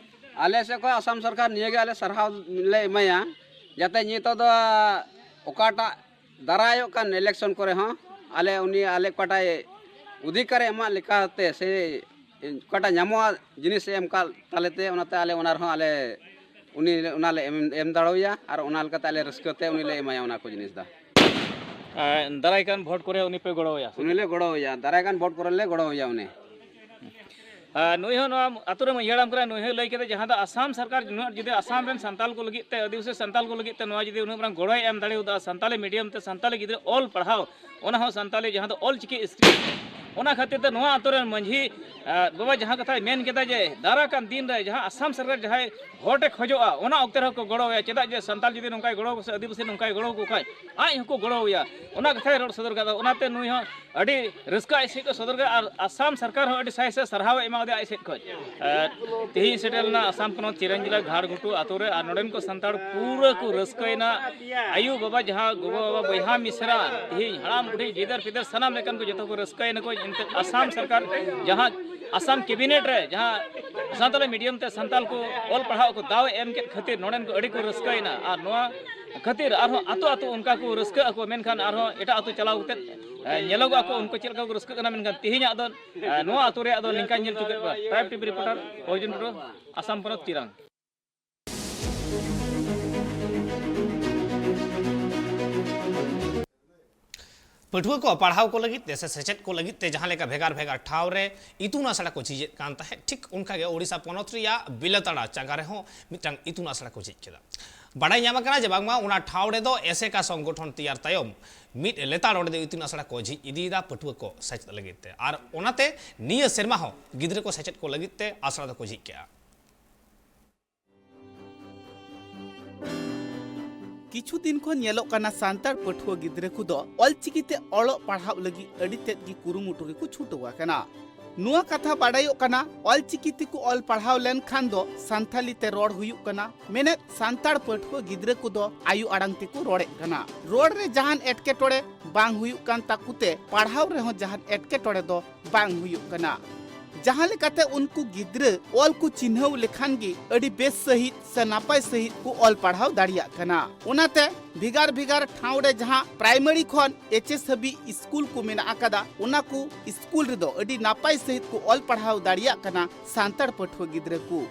ᱟᱞᱮ ᱥᱮᱫ ᱠᱷᱚᱱ ᱟᱥᱟᱢ ᱥᱚᱨᱠᱟᱨ ᱱᱤᱭᱟᱹ ᱜᱮ ᱟᱞᱮ ᱥᱟᱨᱦᱟᱣ ᱞᱮ ᱮᱢᱟᱭᱟ, ᱡᱟᱛᱮ ᱱᱤᱛᱚᱜ ᱫᱚ ᱚᱠᱟᱴᱟᱜ ᱫᱟᱨᱟᱭᱚᱜ ᱠᱟᱱ ᱤᱞᱮᱠᱥᱚᱱ ᱠᱚᱨᱮ ᱦᱚᱸ ᱟᱞᱮ ᱩᱱᱤ ᱟᱞᱮ ᱚᱠᱟᱴᱟᱜ ᱚᱫᱷᱤᱠᱟᱨᱮ ᱮᱢᱟᱜ ᱞᱮᱠᱟᱛᱮ ᱥᱮ ᱚᱠᱟᱴᱟᱜ ᱧᱟᱢᱚᱜᱼᱟ ᱡᱤᱱᱤᱥ ᱮ ᱮᱢ ᱠᱟᱜ ᱛᱟᱞᱮ ᱛᱮ, ᱚᱱᱟᱛᱮ ᱟᱞᱮ ᱚᱱᱟ ᱨᱮᱦᱚᱸ ᱟᱞᱮ ᱩᱱᱤ ᱚᱱᱟᱞᱮ ᱮᱢ, ᱮᱢ ᱫᱟᱲᱮᱣᱟᱭᱟ ᱟᱨ ᱚᱱᱟ ᱞᱮᱠᱟᱛᱮ ᱟᱞᱮ ᱨᱟᱹᱥᱠᱟᱹ ᱛᱮ ᱩᱱᱤ ᱞᱮ ᱮᱢᱟᱭᱟ ᱚᱱᱟ ᱠᱚ ᱡᱤᱱᱤᱥ ᱫᱚ᱾ ᱟᱨ ᱫᱟᱨᱟᱭ ᱠᱟᱱ ᱵᱷᱳᱴ ᱠᱚᱨᱮ ᱩᱱᱤ ᱯᱮ ᱜᱚᱲᱚᱣᱟᱭᱟ ᱥᱮ? ᱩᱱᱤ ᱞᱮ ᱜᱚᱲᱚᱣᱟᱭᱟ, ᱫᱟᱨᱟᱭ ᱠᱟᱱ ᱵᱷᱳᱴ ᱠᱚᱨᱮ ᱞᱮ ᱜᱚᱲᱚᱣᱟᱭᱟ ᱩᱱᱤ᱾ ᱟᱨ ᱱᱩᱭ ᱦᱚᱸ ᱱᱚᱣᱟ ᱟᱛᱳ ᱨᱮ ᱢᱟᱹᱡᱷᱤ ᱦᱟᱲᱟᱢ ᱠᱟᱱᱟ, ᱱᱩᱭ ᱦᱚᱸᱭ ᱞᱟᱹᱭ ᱠᱮᱫᱟ ᱡᱟᱦᱟᱸ ᱫᱚ ᱟᱥᱟᱢ ᱥᱚᱨᱠᱟᱨ ᱱᱩᱱᱟᱹᱜ ᱡᱩᱫᱤ ᱟᱥᱟᱢ ᱨᱮᱱ ᱥᱟᱱᱛᱟᱞ ᱠᱚ ᱞᱟᱹᱜᱤᱫ ᱛᱮ, ᱟᱹᱫᱤᱵᱟᱹᱥᱤ ᱥᱟᱱᱛᱟᱞ ᱠᱚ ᱞᱟᱹᱜᱤᱫ ᱛᱮ ᱱᱚᱣᱟ ᱡᱩᱫᱤ ᱩᱱᱟᱹᱜ ᱢᱟᱨᱟᱝ ᱜᱚᱲᱚᱭ ᱮᱢ ᱫᱟᱲᱮᱭᱟᱫᱟ ᱥᱟᱱᱛᱟᱞᱤ ᱢᱤᱰᱤᱭᱟᱢ ᱛᱮ ᱥᱟᱱᱛᱟᱞᱤ ᱜᱤᱫᱽᱨᱟᱹ ᱚᱞ ᱯᱟᱲᱦᱟᱣ, ᱚᱱᱟ ᱦᱚᱸ ᱥᱟᱱᱛᱟᱞᱤ ᱡᱟᱦᱟᱸ ᱫᱚ ᱚᱞ ᱪᱤᱠᱤ ᱥᱠᱨᱤᱯᱴ, ᱚᱱᱟ ᱠᱷᱟᱹᱛᱤᱨ ᱛᱮ ᱱᱚᱣᱟ ᱟᱛᱳ ᱨᱮᱱ ᱢᱟᱹᱡᱷᱤ, ᱟᱨ ᱵᱟᱵᱟ ᱡᱟᱦᱟᱸ ᱠᱟᱛᱷᱟᱭ ᱢᱮᱱ ᱠᱮᱫᱟ ᱡᱮ ᱫᱟᱨᱟ ᱠᱟᱱ ᱫᱤᱱ ᱨᱮ ᱡᱟᱦᱟᱸ ᱟᱥᱟᱢ ᱥᱚᱨᱠᱟᱨ ᱡᱟᱦᱟᱸᱭ ᱵᱷᱳᱴ ᱮ ᱠᱷᱚᱡᱚᱜᱼᱟ, ᱚᱱᱟ ᱚᱠᱛᱮ ᱨᱮᱦᱚᱸ ᱠᱚ ᱜᱚᱲᱚᱣᱟᱭᱟ᱾ ᱪᱮᱫᱟᱜ ᱡᱮ ᱥᱟᱱᱛᱟᱲ ᱡᱩᱫᱤ ᱱᱚᱝᱠᱟᱭ ᱜᱚᱲᱚ ᱥᱮ ᱟᱹᱫᱤᱵᱟᱹᱥᱤ ᱱᱚᱝᱠᱟᱭ ᱜᱚᱲᱚ ᱟᱠᱚ ᱠᱷᱟᱡ, ᱟᱡ ᱦᱚᱸᱠᱚ ᱜᱚᱲᱚᱣᱟᱭᱟ᱾ ᱚᱱᱟ ᱠᱟᱛᱷᱟᱭ ᱨᱚᱲ ᱥᱚᱫᱚᱨ ᱠᱟᱫᱟ᱾ ᱚᱱᱟᱛᱮ ᱱᱩᱭ ᱦᱚᱸ ᱟᱹᱰᱤ ᱨᱟᱹᱥᱠᱟᱹ ᱟᱡ ᱥᱮᱫ ᱠᱚ ᱥᱚᱫᱚᱨ ᱠᱟᱫᱟ ᱟᱨ ᱟᱥᱟᱢ ᱥᱚᱨᱠᱟᱨ ᱦᱚᱸ ᱟᱹᱰᱤ ᱥᱟᱭ ᱥᱟᱭ ᱥᱟᱨᱦᱟᱣ ᱮ ᱮᱢᱟ ᱫᱮᱭᱟ ᱟᱡ ᱥᱮᱫ ᱠᱷᱚᱡ᱾ ᱟᱨ ᱛᱮᱦᱮᱧ ᱥᱮᱴᱮᱨ ᱞᱮᱱᱟ ᱟᱥᱟᱢ ᱯᱚᱱᱚᱛ ᱪᱤᱨᱟᱝ ᱡᱮᱞᱟ ᱜᱷᱟᱲ ᱜᱷᱩᱴᱩ ᱟᱛᱳ ᱨᱮ, ᱟᱨ ᱱᱚᱰᱮᱱ ᱠᱚ ᱥᱟᱱᱛᱟᱲ ᱯᱩᱨᱟᱹ ᱠᱚ ᱨᱟᱹᱥᱠᱟᱹᱭᱮᱱᱟ᱾ ᱟᱭᱳ ᱵᱟᱵᱟ, ᱡᱟᱦᱟᱸ ᱜᱚᱜᱚ ᱵᱟᱵᱟ, ᱵᱚᱭᱦᱟ ᱢᱤᱥᱨᱟ, ᱛᱮᱦᱮᱧ ᱦᱟᱲᱟᱢ ᱵᱩᱰᱷᱤ, ᱜᱤᱫᱟᱹᱨ ᱯᱤᱫᱟᱹᱨ, ᱥᱟᱱᱟᱢ ᱞᱮᱠᱟᱱ ᱠᱚ ᱡᱚᱛᱚ ᱠᱚ ᱨᱟᱹᱥᱠᱟᱹᱭᱮᱱᱟ ᱠᱚ᱾ ᱮᱱᱛᱮ ᱟᱥᱟᱢ ᱥᱚᱨᱠᱟᱨ ᱡᱟᱦᱟᱸ ᱟᱥᱟᱢ ᱠᱮᱵᱤᱱᱮᱴ ᱨᱮ ᱡᱟᱦᱟᱸ ᱥᱟᱱᱛᱟᱲᱤ ᱢᱤᱰᱤᱭᱟᱢ ᱛᱮ ᱥᱟᱱᱛᱟᱲ ᱠᱚ ᱚᱞ ᱯᱟᱲᱦᱟᱣ ᱠᱚ ᱫᱟᱣ ᱮ ᱮᱢ ᱠᱮᱫ ᱠᱷᱟᱹᱛᱤᱨ ᱱᱚᱰᱮᱱ ᱠᱚ ᱟᱹᱰᱤ ᱠᱚ ᱨᱟᱹᱥᱠᱟᱹᱭᱮᱱᱟ᱾ ᱟᱨ ᱱᱚᱣᱟ ᱠᱷᱟᱹᱛᱤᱨ ᱟᱨᱦᱚᱸ ᱟᱛᱳ ᱟᱛᱳ ᱚᱱᱠᱟ ᱠᱚ ᱨᱟᱹᱥᱠᱟᱹᱜ ᱟᱠᱚ, ᱢᱮᱱᱠᱷᱟᱱ ᱟᱨᱦᱚᱸ ᱮᱴᱟᱜ ᱟᱛᱳ ᱪᱟᱞᱟᱣ ᱠᱟᱛᱮ, ᱮ, ᱧᱮᱞᱚᱜᱚᱜᱼᱟ ᱠᱚ ᱩᱱᱠᱩ ᱪᱮᱫ ᱞᱮᱠᱟ ᱠᱚ ᱨᱟᱹᱥᱠᱟᱹᱜ ᱠᱟᱱᱟ᱾ ᱢᱮᱱᱠᱷᱟᱱ ᱛᱮᱦᱮᱧᱟᱜ ᱫᱚ, ᱮ, ᱱᱚᱣᱟ ᱟᱛᱳ ᱨᱮᱭᱟᱜ ᱫᱚ ᱱᱤᱝᱠᱟᱧ ᱧᱮᱞ ᱦᱚᱪᱚ ᱠᱮᱫ ᱠᱚᱣᱟ᱾ ᱴᱨᱟᱭᱤᱵᱽ ᱴᱤᱵᱷᱤ ᱨᱤᱯᱳᱨᱴᱟᱨ ᱚᱨᱡᱩᱱ ᱴᱩᱰᱩ, ᱟᱥᱟᱢ ᱯᱚᱱᱚᱛ ᱪᱤᱨᱟᱝ᱾ ᱯᱟᱹᱴᱷᱩᱣᱟᱹ ᱠᱚ ᱯᱟᱲᱦᱟᱣ ᱠᱚ ᱞᱟᱹᱜᱤᱫ ᱛᱮ ᱥᱮ ᱥᱮᱪᱮᱫ ᱠᱚ ᱞᱟᱹᱜᱤᱫ ᱛᱮ ᱡᱟᱦᱟᱸ ᱞᱮᱠᱟ ᱵᱷᱮᱜᱟᱨ ᱵᱷᱮᱜᱟᱨ ᱴᱷᱟᱶ ᱨᱮ ᱤᱛᱩᱱ ᱟᱥᱲᱟ ᱠᱚ ᱡᱷᱤᱡᱮᱫ ᱠᱟᱱ ᱛᱟᱦᱮᱸᱫ, ᱴᱷᱤᱠ ᱚᱱᱠᱟ ᱜᱮ ᱳᱰᱤᱥᱟ ᱯᱚᱱᱚᱛ ᱨᱮᱭᱟᱜ ᱵᱤᱞᱟᱹᱛᱟᱲᱟ ᱪᱟᱸᱜᱟ ᱨᱮᱦᱚᱸ ᱢᱤᱫᱴᱟᱝ ᱤᱛᱩᱱ ᱟᱥᱲᱟ ᱠᱚ ᱡᱷᱤᱡ ᱠᱮᱫᱟ᱾ ᱵᱟᱰᱟᱭ ᱧᱟᱢ ᱟᱠᱟᱱᱟ ᱡᱮ ᱵᱟᱝᱢᱟ ᱚᱱᱟ ᱴᱷᱟᱶ ᱨᱮᱫᱚ ᱮᱥᱮᱠᱟ ᱥᱚᱝᱜᱚᱴᱷᱚᱱ ᱛᱮᱭᱟᱨ ᱛᱟᱭᱚᱢ ᱢᱤᱫ ᱞᱮᱛᱟᱲ ᱚᱸᱰᱮ ᱫᱚ ᱤᱛᱩᱱ ᱟᱥᱲᱟ ᱠᱚ ᱡᱷᱤᱡ ᱤᱫᱤᱭᱮᱫᱟ ᱯᱟᱹᱴᱷᱩᱣᱟᱹ ᱠᱚ ᱥᱮᱪᱮᱫ ᱞᱟᱹᱜᱤᱫ ᱛᱮ, ᱟᱨ ᱚᱱᱟᱛᱮ ᱱᱤᱭᱟᱹ ᱥᱮᱨᱢᱟ ᱦᱚᱸ ᱜᱤᱫᱽᱨᱟᱹ ᱠᱚ ᱥᱮᱪᱮᱫ ᱠᱚ ᱞᱟᱹᱜᱤᱫ ᱛᱮ ᱟᱥᱲᱟ ᱫᱚᱠᱚ ᱡᱷᱤᱡ ᱠᱮᱜᱼᱟ᱾ ᱠᱤᱪᱷᱩ ᱫᱤᱱ ᱠᱷᱚᱱ ᱧᱮᱞᱚᱜ ᱠᱟᱱᱟ ᱥᱟᱱᱛᱟᱲ ᱯᱟᱹᱴᱷᱩᱣᱟᱹ ᱜᱤᱫᱽᱨᱟᱹ ᱠᱚᱫᱚ ᱚᱞᱪᱤᱠᱤ ᱛᱮ ᱚᱞᱚᱜ ᱯᱟᱲᱦᱟᱣ ᱞᱟᱹᱜᱤᱫ ᱟᱹᱰᱤ ᱛᱮᱫ ᱜᱮ ᱠᱩᱨᱩᱢᱩᱴᱩ ᱨᱮᱠᱚ ᱪᱷᱩᱴᱟᱹᱣ ᱟᱠᱟᱱᱟ᱾ ᱱᱚᱣᱟ ᱠᱟᱛᱷᱟ ᱵᱟᱰᱟᱭᱚᱜ ᱠᱟᱱᱟ, ᱚᱞᱪᱤᱠᱤ ᱛᱮᱠᱚ ᱚᱞ ᱯᱟᱲᱦᱟᱣ ᱞᱮᱱᱠᱷᱟᱱ ᱫᱚ ᱥᱟᱱᱛᱷᱟᱞᱤ ᱛᱮ ᱨᱚᱲ ᱦᱩᱭᱩᱜ ᱠᱟᱱᱟ, ᱢᱮᱱᱮᱫ ᱥᱟᱱᱛᱟᱲ ᱯᱟᱹᱴᱷᱩᱣᱟᱹ ᱜᱤᱫᱽᱨᱟᱹ ᱠᱚᱫᱚ ᱟᱭᱳ ᱟᱲᱟᱝ ᱛᱮᱠᱚ ᱨᱚᱲᱮᱫ ᱠᱟᱱᱟ᱾ ᱨᱚᱲ ᱨᱮ ᱡᱟᱦᱟᱱ ᱮᱴᱠᱮᱴᱚᱬᱮ ᱵᱟᱝ ᱦᱩᱭᱩᱜ ᱠᱟᱱ ᱛᱟᱠᱚ ᱛᱮ ᱯᱟᱲᱦᱟᱣ ᱨᱮᱦᱚᱸ ᱡᱟᱦᱟᱱ ᱮᱴᱠᱮᱴᱚᱬᱮ ᱫᱚ ᱵᱟᱝ ᱦᱩᱭᱩᱜ ᱠᱟᱱᱟ᱾ ᱡᱟᱦᱟᱸ ᱞᱮᱠᱟᱛᱮ ᱩᱱᱠᱩ ᱜᱤᱫᱽᱨᱟᱹ ᱚᱞ ᱠᱚ ᱪᱤᱱᱦᱟᱹᱣ ᱞᱮᱠᱷᱟᱱ ᱜᱮ ᱟᱹᱰᱤ ᱵᱮᱥ ᱥᱟᱹᱦᱤᱡ ᱥᱮ ᱱᱟᱯᱟᱭ ᱥᱟᱹᱦᱤᱡ ᱠᱚ ᱚᱞ ᱯᱟᱲᱦᱟᱣ ᱫᱟᱲᱮᱭᱟᱜ ᱠᱟᱱᱟ᱾ ᱚᱱᱟᱛᱮ ᱵᱷᱮᱜᱟᱨ ᱵᱷᱮᱜᱟᱨ ᱴᱷᱟᱶ ᱨᱮ ᱡᱟᱦᱟᱸ ᱯᱨᱟᱭᱢᱟᱨᱤ ᱠᱷᱚᱱ ᱮᱭᱤᱪ ᱮᱥ ᱦᱟᱹᱵᱤᱡ ᱥᱠᱩᱞ ᱠᱚ ᱢᱮᱱᱟᱜ ᱟᱠᱟᱫᱟ, ᱚᱱᱟ ᱠᱚ ᱥᱠᱩᱞ ᱨᱮᱫᱚ ᱟᱹᱰᱤ ᱱᱟᱯᱟᱭ ᱥᱟᱹᱦᱤᱡ ᱠᱚ ᱚᱞ ᱯᱟᱲᱦᱟᱣ ᱫᱟᱲᱮᱭᱟᱜ ᱠᱟᱱᱟ ᱥᱟᱱᱛᱟᱲ ᱯᱟᱹᱴᱷᱩᱣᱟᱹ ᱜᱤᱫᱽᱨᱟᱹ ᱠᱚ᱾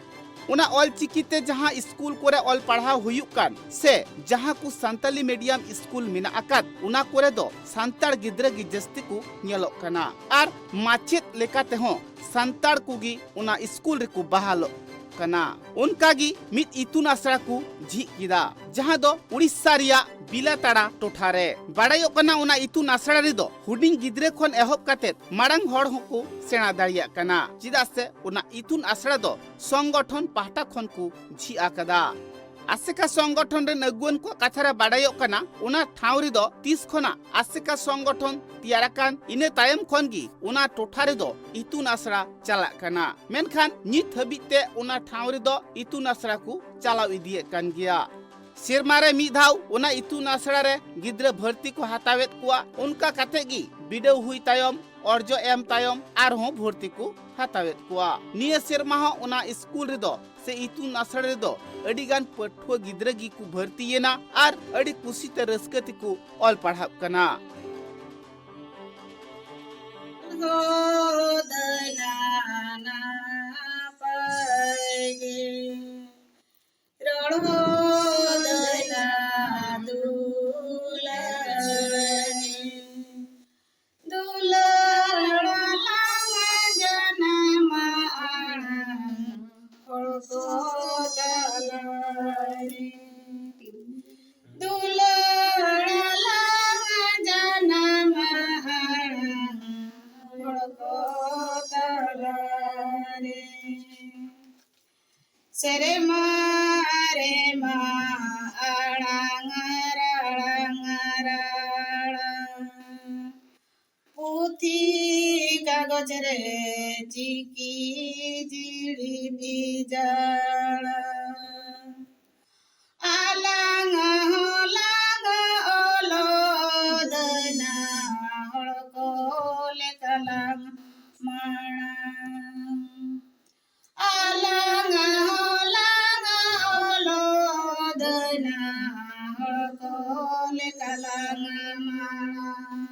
ᱚᱱᱟ ᱚᱞ ᱪᱤᱠᱤ ᱛᱮ ᱡᱟᱦᱟᱸ ᱥᱠᱩᱞ ᱠᱚᱨᱮ ᱚᱞ ᱯᱟᱲᱦᱟᱣ ᱦᱩᱭᱩᱜ ᱠᱟᱱ ᱥᱮ ᱡᱟᱦᱟᱸ ᱠᱚ ᱥᱟᱱᱛᱟᱞᱤ ᱢᱤᱰᱤᱭᱟᱢ ᱥᱠᱩᱞ ᱢᱮᱱᱟᱜ ᱟᱠᱟᱫ, ᱚᱱᱟ ᱠᱚᱨᱮ ᱫᱚ ᱥᱟᱱᱛᱟᱲ ᱜᱤᱫᱽᱨᱟᱹ ᱜᱮ ᱡᱟᱹᱥᱛᱤ ᱠᱚ ᱧᱮᱞᱚᱜ ᱠᱟᱱᱟ᱾ ᱟᱨ ᱢᱟᱪᱮᱫ ᱞᱮᱠᱟ ᱛᱮᱦᱚᱸ ᱥᱟᱱᱛᱟᱲ ᱠᱚᱜᱮ ᱚᱱᱟ ᱥᱠᱩᱞ ᱨᱮᱠᱚ ᱵᱟᱦᱟᱞᱚᱜ ᱠᱟᱱᱟ᱾ ᱚᱱᱠᱟ ᱜᱮ ᱢᱤᱫ ᱤᱛᱩᱱ ᱟᱥᱲᱟ ᱠᱚ ᱡᱷᱤᱡ ᱠᱮᱫᱟ, ᱡᱟᱦᱟᱸ ᱫᱚ ᱩᱲᱤᱥᱥᱟ ᱨᱮᱭᱟᱜ ᱵᱤᱞᱟᱛᱟᱲᱟ ᱴᱚᱴᱷᱟ ᱨᱮ᱾ ᱵᱟᱲᱟᱭᱚᱜ ᱠᱟᱱᱟ, ᱚᱱᱟ ᱤᱛᱩᱱ ᱟᱥᱲᱟ ᱨᱮᱫᱚ ᱦᱩᱰᱤᱧ ᱜᱤᱫᱽᱨᱟᱹ ᱠᱷᱚᱱ ᱮᱦᱚᱵ ᱠᱟᱛᱮ ᱢᱟᱨᱟᱝ ᱦᱚᱲ ᱦᱚᱸᱠᱚ ᱥᱮᱬᱟ ᱫᱟᱲᱮᱭᱟᱜ ᱠᱟᱱᱟ, ᱪᱮᱫᱟᱜ ᱥᱮ ᱚᱱᱟ ᱤᱛᱩᱱ ᱟᱥᱲᱟ ᱫᱚ ᱥᱚᱝᱜᱚᱴᱷᱚᱱ ᱯᱟᱦᱴᱟ ᱠᱷᱚᱱ ᱠᱚ ᱡᱷᱤᱡ ᱟᱠᱟᱫᱟ᱾ ᱟᱥᱮᱠᱟ ᱥᱚᱝᱜᱚᱴᱷᱚᱱ ᱨᱮᱱ ᱟᱹᱜᱩᱣᱟᱹᱱ ᱠᱚᱣᱟᱜ ᱠᱟᱛᱷᱟ ᱨᱮ ᱵᱟᱰᱟᱭᱚᱜ ᱠᱟᱱᱟ, ᱚᱱᱟ ᱴᱷᱟᱶ ᱨᱮᱫᱚ ᱛᱤᱥ ᱠᱷᱚᱱᱟᱜ ᱟᱥᱮᱠᱟ ᱥᱚᱝᱜᱚᱴᱷᱚᱱ ᱛᱮᱭᱟᱨ ᱟᱠᱟᱱ, ᱤᱱᱟᱹ ᱛᱟᱭᱚᱢ ᱠᱷᱚᱱ ᱜᱮ ᱚᱱᱟ ᱴᱚᱴᱷᱟ ᱨᱮᱫᱚ ᱤᱛᱩᱱ ᱟᱥᱲᱟ ᱪᱟᱞᱟᱜ ᱠᱟᱱᱟ᱾ ᱢᱮᱱᱠᱷᱟᱱ ᱱᱤᱛ ᱦᱟᱹᱵᱤᱡ ᱛᱮ ᱚᱱᱟ ᱴᱷᱟᱶ ᱨᱮᱫᱚ ᱤᱛᱩᱱ ᱟᱥᱲᱟ ᱠᱚ ᱪᱟᱞᱟᱣ ᱤᱫᱤᱭᱮᱫ ᱠᱟᱱ ᱜᱮᱭᱟ᱾ ᱥᱮᱨᱢᱟ ᱨᱮ ᱢᱤᱫ ᱫᱷᱟᱣ ᱚᱱᱟ ᱤᱛᱩᱱ ᱟᱥᱲᱟ ᱨᱮ ᱜᱤᱫᱽᱨᱟᱹ ᱵᱷᱚᱨᱛᱤ ᱠᱚ ᱦᱟᱛᱟᱣᱮᱫ ᱠᱚᱣᱟ᱾ ᱚᱱᱠᱟ ᱠᱟᱛᱮ ᱜᱮ ᱵᱤᱰᱟᱹᱣ ᱦᱩᱭ ᱛᱟᱭᱚᱢ, ᱚᱨᱡᱚ ᱮᱢ ᱛᱟᱭᱚᱢ ᱟᱨᱦᱚᱸ ᱵᱷᱚᱨᱛᱤ ᱠᱚ ᱦᱟᱛᱟᱣᱮᱫ ᱠᱚᱣᱟ᱾ ᱱᱤᱭᱟᱹ ᱥᱮᱨᱢᱟ ᱦᱚᱸ ᱚᱱᱟ ᱥᱠᱩᱞ ᱨᱮᱫᱚ ᱥᱮ ᱤᱛᱩᱱ ᱟᱥᱲᱟ ᱨᱮᱫᱚ ᱟᱹᱰᱤ ᱜᱟᱱ ᱯᱟᱹᱴᱷᱩᱣᱟᱹ ᱜᱤᱫᱽᱨᱟᱹ ᱜᱮᱠᱚ ᱵᱷᱚᱨᱛᱤᱭᱮᱱᱟ ᱟᱨ ᱟᱹᱰᱤ ᱠᱩᱥᱤ ᱛᱮ ᱨᱟᱹᱥᱠᱟᱹ ᱛᱮᱠᱚ ᱚᱞ ᱯᱟᱲᱦᱟᱜ ᱠᱟᱱᱟ᱾ ᱥᱮᱨᱢᱟ ᱨᱮᱢᱟ ᱟᱲᱟᱝ ᱨᱟᱲᱟᱝ ᱨᱟᱲᱟᱝ᱾ ᱯᱩᱛᱷᱤ ᱠᱟᱜᱚᱡᱽ ᱨᱮ ᱪᱤᱠᱤ ᱡᱤᱲᱤ ᱵᱤᱡᱟᱲ᱾ ᱟᱞᱟᱝ ᱦᱚᱸ ᱞᱟᱝ ᱚᱞᱚᱜ ᱫᱟᱹᱭᱱᱟ, ᱦᱚᱲ ᱠᱚ ᱞᱮᱠᱟ ᱞᱟᱝ ᱢᱟᱲᱟᱝ᱾ ᱟᱞᱟᱝ ᱦᱚᱸ ᱞᱟᱝ ᱚᱞᱚᱜ ᱫᱟᱹᱭᱱᱟ, ᱦᱚᱲ ᱠᱚ ᱞᱮᱠᱟ ᱞᱟᱝ ᱢᱟᱲᱟᱝ᱾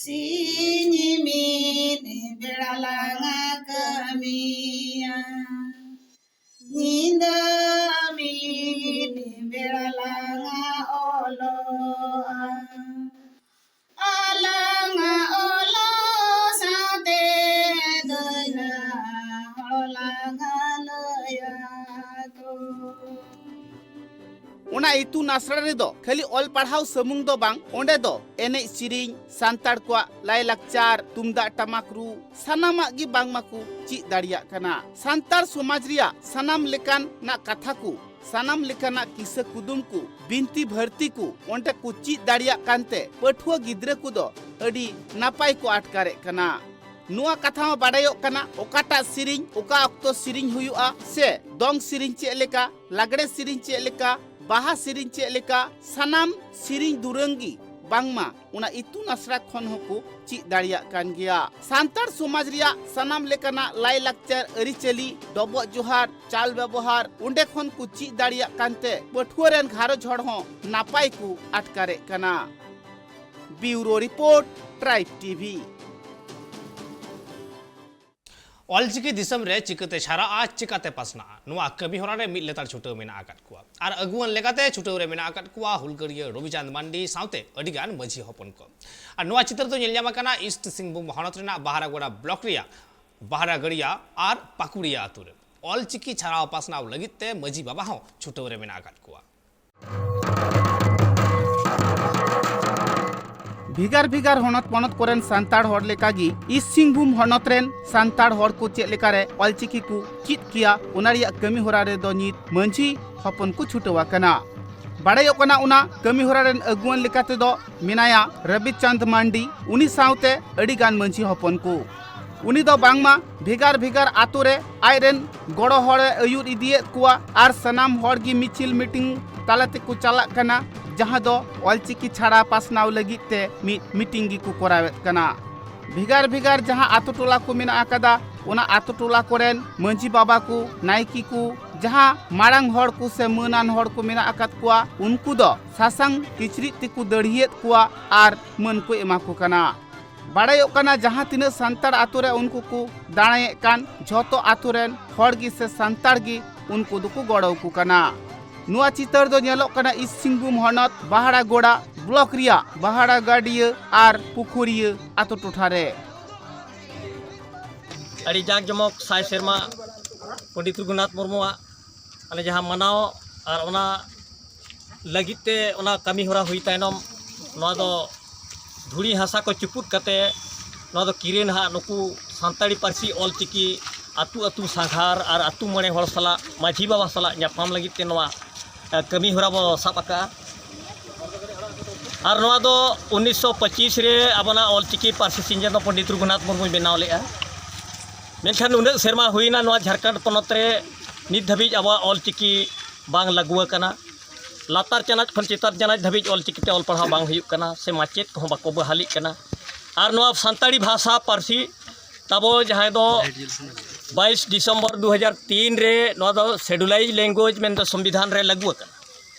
ᱥᱤᱧ ᱢᱤᱫ ᱵᱮᱲᱟ ᱞᱟᱝ ᱠᱟᱹᱢᱤᱭᱟ, ᱧᱤᱫᱟᱹ ᱢᱤᱫ ᱵᱮᱲᱟ ᱞᱟᱝ ᱚᱞᱚᱜᱼᱟ᱾ ᱟᱞᱟᱝ ᱚᱞᱚᱜ ᱥᱟᱶᱛᱮ ᱫᱟᱹᱭᱱᱟ ᱦᱚᱲ ᱞᱟᱝ ᱞᱟᱹᱭᱟ ᱠᱚ᱾ ᱚᱱᱟ ᱤᱛᱩᱱ ᱟᱥᱲᱟ ᱨᱮᱫᱚ ᱠᱷᱟᱹᱞᱤ ᱚᱞ ᱯᱟᱲᱦᱟᱣ ᱥᱩᱢᱩᱝ ᱫᱚ ᱵᱟᱝ, ᱚᱸᱰᱮ ᱫᱚ ᱮᱱᱮᱡ ᱥᱮᱨᱮᱧ, ᱥᱟᱱᱛᱟᱲ ᱠᱚᱣᱟᱜ ᱞᱟᱭᱼᱞᱟᱠᱪᱟᱨ, ᱛᱩᱢᱫᱟᱜ ᱴᱟᱢᱟᱠ ᱨᱩ, ᱥᱟᱱᱟᱢᱟᱜ ᱜᱮ ᱵᱟᱝᱢᱟ ᱠᱚ ᱪᱮᱫ ᱫᱟᱲᱮᱭᱟᱜ ᱠᱟᱱᱟ᱾ ᱥᱟᱱᱛᱟᱲ ᱥᱚᱢᱟᱡᱽ ᱨᱮᱭᱟᱜ ᱥᱟᱱᱟᱢ ᱞᱮᱠᱟᱱᱟᱜ ᱠᱟᱛᱷᱟ ᱠᱚ, ᱥᱟᱱᱟᱢ ᱞᱮᱠᱟᱱᱟᱜ ᱠᱤᱥᱟᱹ ᱠᱩᱫᱩᱢ ᱠᱚ, ᱵᱤᱱᱛᱤ ᱵᱷᱟᱹᱨᱛᱤ ᱠᱚ ᱚᱸᱰᱮ ᱠᱚ ᱪᱮᱫ ᱫᱟᱲᱮᱭᱟᱜ ᱠᱟᱱᱛᱮ ᱯᱟᱹᱴᱷᱩᱣᱟᱹ ᱜᱤᱫᱽᱨᱟᱹ ᱠᱚᱫᱚ ᱟᱹᱰᱤ ᱱᱟᱯᱟᱭ ᱠᱚ ᱟᱴᱠᱟᱨᱮᱫ ᱠᱟᱱᱟ᱾ ᱱᱚᱣᱟ ᱠᱟᱛᱷᱟ ᱦᱚᱸ ᱵᱟᱰᱟᱭᱚᱜ ᱠᱟᱱᱟ, ᱚᱠᱟᱴᱟᱜ ᱥᱮᱨᱮᱧ ᱚᱠᱟ ᱚᱠᱛᱚ ᱥᱮᱨᱮᱧ ᱦᱩᱭᱩᱜᱼᱟ, ᱥᱮ ᱫᱚᱝ ᱥᱮᱨᱮᱧ ᱪᱮᱫ ᱞᱮᱠᱟ, ᱞᱟᱜᱽᱲᱮ ᱥᱮᱨᱮᱧ ᱪᱮᱫ ᱞᱮᱠᱟ, ᱵᱟᱦᱟ ᱥᱮᱨᱮᱧ ᱪᱮᱫ ᱞᱮᱠᱟ, ᱥᱟᱱᱟᱢ ᱥᱮᱨᱮᱧ ᱫᱩᱨᱟᱹᱝ ᱜᱮ ᱵᱟᱝᱢᱟ ᱚᱱᱟ ᱤᱛᱩᱱ ᱟᱥᱲᱟ ᱠᱷᱚᱱ ᱦᱚᱸᱠᱚ ᱪᱮᱫ ᱫᱟᱲᱮᱭᱟᱜ ᱠᱟᱱ ᱜᱮᱭᱟ᱾ ᱥᱟᱱᱛᱟᱲ ᱥᱚᱢᱟᱡᱽ ᱨᱮᱭᱟᱜ ᱥᱟᱱᱟᱢ ᱞᱮᱠᱟᱱᱟᱜ ᱞᱟᱭᱼᱞᱟᱠᱪᱟᱨ, ᱟᱹᱨᱤᱪᱟᱹᱞᱤ, ᱰᱚᱵᱚᱜ ᱡᱚᱦᱟᱨ, ᱪᱟᱞ ᱵᱮᱵᱚᱦᱟᱨ ᱚᱸᱰᱮ ᱠᱷᱚᱱ ᱠᱚ ᱪᱮᱫ ᱫᱟᱲᱮᱭᱟᱜ ᱠᱟᱱᱛᱮ ᱯᱟᱹᱴᱷᱩᱣᱟᱹ ᱨᱮᱱ ᱜᱷᱟᱨᱚᱸᱡᱽ ᱦᱚᱲ ᱦᱚᱸ ᱱᱟᱯᱟᱭ ᱠᱚ ᱟᱴᱠᱟᱨᱮᱫ ᱠᱟᱱᱟ᱾ ᱵᱤᱭᱩᱨᱳ ᱨᱤᱯᱳᱨᱴ, ᱴᱨᱟᱭᱤᱵᱽ ᱴᱤᱵᱷᱤ᱾ ᱚᱞᱪᱤᱠᱤ ᱫᱤᱥᱚᱢ ᱨᱮ ᱪᱤᱠᱟᱹᱛᱮ ᱪᱷᱟᱨᱟᱜᱼᱟ, ᱪᱤᱠᱟᱹᱛᱮ ᱯᱟᱥᱱᱟᱜᱼᱟ, ᱱᱚᱣᱟ ᱠᱟᱹᱢᱤ ᱦᱚᱨᱟ ᱨᱮ ᱢᱤᱫ ᱞᱮᱛᱟᱲ ᱪᱷᱩᱴᱟᱹᱣ ᱢᱮᱱᱟᱜ ᱟᱠᱟᱫ ᱠᱚᱣᱟ᱾ ᱟᱨ ᱟᱹᱜᱩᱣᱟᱹᱱ ᱞᱮᱠᱟᱛᱮ ᱪᱷᱩᱴᱟᱹᱣ ᱨᱮ ᱢᱮᱱᱟᱜ ᱟᱠᱟᱫ ᱠᱚᱣᱟ ᱦᱩᱞᱜᱟᱹᱨᱤᱭᱟᱹ ᱨᱚᱵᱤᱪᱟᱸᱫᱽ ᱢᱟᱱᱰᱤ ᱥᱟᱶᱛᱮ ᱟᱹᱰᱤᱜᱟᱱ ᱢᱟᱹᱡᱷᱤ ᱦᱚᱯᱚᱱ ᱠᱚ᱾ ᱟᱨ ᱱᱚᱣᱟ ᱪᱤᱛᱟᱹᱨ ᱫᱚ ᱧᱮᱞ ᱧᱟᱢ ᱟᱠᱟᱱᱟ ᱤᱥᱴ ᱥᱤᱝᱵᱷᱩᱢ ᱦᱚᱱᱚᱛ ᱨᱮᱱᱟᱜ ᱵᱟᱦᱟᱨᱟᱜᱚᱲᱟ ᱵᱞᱚᱠ ᱨᱮᱭᱟᱜ ᱵᱟᱦᱟᱨᱟᱜᱟᱹᱲᱤᱭᱟ ᱟᱨ ᱯᱟᱠᱩᱲᱤᱭᱟ ᱟᱹᱛᱩ ᱨᱮ᱾ ᱚᱞᱪᱤᱠᱤ ᱪᱷᱟᱨᱟᱣ ᱯᱟᱥᱱᱟᱣ ᱞᱟᱹᱜᱤᱫ ᱛᱮ ᱢᱟᱹᱡᱷᱤ ᱵᱟᱵᱟ ᱦᱚᱸ ᱪᱷᱩᱴᱟᱹᱣ ᱨᱮ ᱢᱮᱱᱟᱜ ᱟᱠᱟᱫ ᱠᱚᱣᱟ᱾ ᱵᱷᱮᱜᱟᱨ ᱵᱷᱮᱜᱟᱨ ᱦᱚᱱᱚᱛ ᱯᱚᱱᱚᱛ ᱠᱚᱨᱮᱱ ᱥᱟᱱᱛᱟᱲ ᱦᱚᱲ ᱞᱮᱠᱟᱜᱮ ᱤᱥᱴ ᱥᱤᱝᱵᱷᱩᱢ ᱦᱚᱱᱚᱛ ᱨᱮᱱ ᱥᱟᱱᱛᱟᱲ ᱦᱚᱲ ᱠᱚ ᱪᱮᱫ ᱞᱮᱠᱟᱨᱮ ᱚᱞᱪᱤᱠᱤ ᱠᱚ ᱪᱮᱫ ᱠᱮᱭᱟ, ᱚᱱᱟ ᱨᱮᱭᱟᱜ ᱠᱟᱹᱢᱤ ᱦᱚᱨᱟ ᱨᱮᱫᱚ ᱱᱤᱛ ᱢᱟᱹᱡᱷᱤ ᱦᱚᱯᱚᱱ ᱠᱚ ᱪᱷᱩᱴᱟᱹᱣ ᱟᱠᱟᱱᱟ᱾ ᱵᱟᱲᱟᱭᱚᱜ ᱠᱟᱱᱟ, ᱚᱱᱟ ᱠᱟᱹᱢᱤ ᱦᱚᱨᱟ ᱨᱮᱱ ᱟᱹᱜᱩᱣᱟᱹᱱ ᱞᱮᱠᱟ ᱛᱮᱫᱚ ᱢᱮᱱᱟᱭᱟ ᱨᱚᱵᱤᱪᱟᱸᱫᱽ ᱢᱟᱱᱰᱤ, ᱩᱱᱤ ᱥᱟᱶᱛᱮ ᱟᱹᱰᱤ ᱜᱟᱱ ᱢᱟᱹᱡᱷᱤ ᱦᱚᱯᱚᱱ ᱠᱚ᱾ ᱩᱱᱤ ᱫᱚ ᱵᱟᱝᱢᱟ ᱵᱷᱮᱜᱟᱨ ᱵᱷᱮᱜᱟᱨ ᱟᱛᱳ ᱨᱮ ᱟᱡ ᱨᱮᱱ ᱜᱚᱲᱚ ᱦᱚᱲᱮ ᱟᱹᱭᱩᱨ ᱤᱫᱤᱭᱮᱫ ᱠᱚᱣᱟ ᱟᱨ ᱥᱟᱱᱟᱢ ᱦᱚᱲ ᱜᱮ ᱢᱤᱪᱷᱤᱞ ᱢᱤᱴᱤᱝ ᱛᱟᱞᱟ ᱛᱮᱠᱚ ᱪᱟᱞᱟᱜ ᱠᱟᱱᱟ, ᱡᱟᱦᱟᱸ ᱫᱚ ᱚᱞᱪᱤᱠᱤ ᱪᱷᱟᱲᱟ ᱯᱟᱥᱱᱟᱣ ᱞᱟᱹᱜᱤᱫ ᱛᱮ ᱢᱤᱫ ᱢᱤᱴᱤᱝ ᱜᱮᱠᱚ ᱠᱚᱨᱟᱣᱮᱫ ᱠᱟᱱᱟ᱾ ᱵᱷᱮᱜᱟᱨ ᱵᱷᱮᱜᱟᱨ ᱡᱟᱦᱟᱸ ᱟᱛᱳ ᱴᱚᱞᱟ ᱠᱚ ᱢᱮᱱᱟᱜ ᱟᱠᱟᱫᱟ, ᱚᱱᱟ ᱟᱛᱳ ᱴᱚᱞᱟ ᱠᱚᱨᱮᱱ ᱢᱟᱹᱡᱷᱤ ᱵᱟᱵᱟ ᱠᱚ, ᱱᱟᱭᱠᱮ ᱠᱚ, ᱡᱟᱦᱟᱸ ᱢᱟᱲᱟᱝ ᱦᱚᱲ ᱠᱚ ᱥᱮ ᱢᱟᱹᱱᱟᱱ ᱦᱚᱲ ᱠᱚ ᱢᱮᱱᱟᱜ ᱟᱠᱟᱫ ᱠᱚᱣᱟ, ᱩᱱᱠᱩ ᱫᱚ ᱥᱟᱥᱟᱝ ᱠᱤᱪᱨᱤᱡ ᱛᱮᱠᱚ ᱫᱟᱹᱲᱦᱤᱭᱮᱫ ᱠᱚᱣᱟ ᱟᱨ ᱢᱟᱹᱱ ᱠᱚ ᱮᱢᱟ ᱠᱚ ᱠᱟᱱᱟ᱾ ᱵᱟᱲᱟᱭᱚᱜ ᱠᱟᱱᱟ, ᱡᱟᱦᱟᱸ ᱛᱤᱱᱟᱹᱜ ᱥᱟᱱᱛᱟᱲ ᱟᱛᱳ ᱨᱮ ᱩᱱᱠᱩ ᱠᱚ ᱫᱟᱬᱟᱭᱮᱫ ᱠᱟᱱ, ᱡᱷᱚᱛᱚ ᱟᱛᱳ ᱨᱮᱱ ᱦᱚᱲ ᱜᱮ ᱥᱮ ᱥᱟᱱᱛᱟᱲ ᱜᱮ ᱩᱱᱠᱩ ᱫᱚᱠᱚ ᱜᱚᱲᱚ ᱟᱠᱚ ᱠᱟᱱᱟ᱾ ᱱᱚᱣᱟ ᱪᱤᱛᱟᱹᱨ ᱫᱚ ᱧᱮᱞᱚᱜ ᱠᱟᱱᱟ ᱤᱥᱴ ᱥᱤᱝᱵᱷᱩᱢ ᱦᱚᱱᱚᱛ ᱵᱟᱦᱟᱲᱟᱜᱳᱲᱟ ᱵᱞᱚᱠ ᱨᱮᱭᱟᱜ ᱵᱟᱦᱟᱲᱟᱜᱟᱹᱰᱤᱭᱟᱹ ᱟᱨ ᱯᱩᱠᱷᱩᱨᱤᱭᱟᱹ ᱟᱛᱳ ᱴᱚᱴᱷᱟ ᱨᱮ᱾ ᱟᱹᱰᱤ ᱡᱟᱸᱠ ᱡᱚᱢᱚᱠ ᱥᱟᱭ ᱥᱮᱨᱢᱟ ᱯᱚᱱᱰᱤᱛ ᱨᱚᱜᱷᱩᱱᱟᱛᱷ ᱢᱩᱨᱢᱩᱣᱟᱜ ᱚᱱᱮ ᱡᱟᱦᱟᱸ ᱢᱟᱱᱟᱣ ᱟᱨ ᱚᱱᱟ ᱞᱟᱹᱜᱤᱫ ᱛᱮ ᱚᱱᱟ ᱠᱟᱹᱢᱤ ᱦᱚᱨᱟ ᱦᱩᱭ ᱛᱟᱭᱱᱚᱢ, ᱱᱚᱣᱟ ᱫᱚ ᱫᱷᱩᱲᱤ ᱦᱟᱥᱟ ᱠᱚ ᱪᱩᱯᱩᱫ ᱠᱟᱛᱮ, ᱱᱚᱣᱟ ᱫᱚ ᱠᱤᱨᱟᱹ ᱱᱟᱦᱟᱜ ᱱᱩᱠᱩ ᱥᱟᱱᱛᱟᱲᱤ ᱯᱟᱹᱨᱥᱤ ᱚᱞᱪᱤᱠᱤ ᱟᱹᱛᱩ ᱟᱹᱛᱩ ᱥᱟᱸᱜᱷᱟᱨ ᱟᱨ ᱟᱹᱛᱩ ᱢᱚᱬᱮ ᱦᱚᱲ ᱥᱟᱞᱟᱜ, ᱢᱟᱹᱡᱷᱤ ᱵᱟᱵᱟ ᱥᱟᱞᱟᱜ ᱧᱟᱯᱟᱢ ᱞᱟᱹᱜᱤᱫ ᱛᱮ ᱱᱚᱣᱟ, ᱮ, ᱠᱟᱹᱢᱤ ᱦᱚᱨᱟ ᱵᱚ ᱥᱟᱵ ᱟᱠᱟᱫᱼᱟ᱾ ᱟᱨ ᱱᱚᱣᱟ ᱫᱚ ᱩᱱᱤᱥᱥᱚ ᱯᱚᱸᱪᱤᱥ ᱨᱮ ᱟᱵᱚᱱᱟᱜ ᱚᱞᱪᱤᱠᱤ ᱯᱟᱹᱨᱥᱤ ᱥᱤᱧᱡᱟᱹ ᱫᱚ ᱯᱚᱱᱰᱤᱛ ᱨᱚᱜᱷᱩᱱᱟᱛᱷ ᱢᱩᱨᱢᱩᱭ ᱵᱮᱱᱟᱣ ᱞᱮᱫᱼᱟ᱾ ᱢᱮᱱᱠᱷᱟᱱ ᱩᱱᱟᱹᱜ ᱥᱮᱨᱢᱟ ᱦᱩᱭᱱᱟ ᱱᱚᱣᱟ ᱡᱷᱟᱲᱠᱷᱚᱸᱰ ᱯᱚᱱᱚᱛ ᱨᱮ ᱱᱤᱛ ᱫᱷᱟᱹᱵᱤᱡ ᱟᱵᱚᱣᱟᱜ ᱚᱞᱪᱤᱠᱤ ᱵᱟᱝ ᱞᱟᱹᱜᱩ ᱟᱠᱟᱱᱟ᱾ ᱞᱟᱛᱟᱨ ᱪᱟᱱᱟᱪ ᱠᱷᱚᱱ ᱪᱮᱛᱟᱱ ᱪᱟᱱᱟᱪ ᱫᱷᱟᱹᱵᱤᱡ ᱚᱞᱪᱤᱠᱤ ᱛᱮ ᱚᱞ ᱯᱟᱲᱦᱟᱣ ᱵᱟᱝ ᱦᱩᱭᱩᱜ ᱠᱟᱱᱟ, ᱥᱮ ᱢᱟᱪᱮᱫ ᱠᱚᱦᱚᱸ ᱵᱟᱠᱚ ᱵᱟᱦᱟᱞᱤᱜ ᱠᱟᱱᱟ᱾ ᱟᱨ ᱱᱚᱣᱟ ᱥᱟᱱᱛᱟᱲᱤ ᱵᱷᱟᱥᱟ ᱯᱟᱹᱨᱥᱤ ᱛᱟᱵᱚ, ᱡᱟᱦᱟᱸᱭ ᱫᱚ ᱵᱟᱭᱤᱥ ᱰᱤᱥᱮᱢᱵᱚᱨ ᱫᱩ ᱦᱟᱡᱟᱨ ᱛᱤᱱ ᱨᱮ ᱱᱚᱣᱟ ᱫᱚ schedulized language ᱢᱮᱱᱛᱮ ᱥᱚᱝᱵᱤᱫᱷᱟᱱ ᱨᱮ ᱞᱟᱹᱜᱩ ᱟᱠᱟᱱᱟ᱾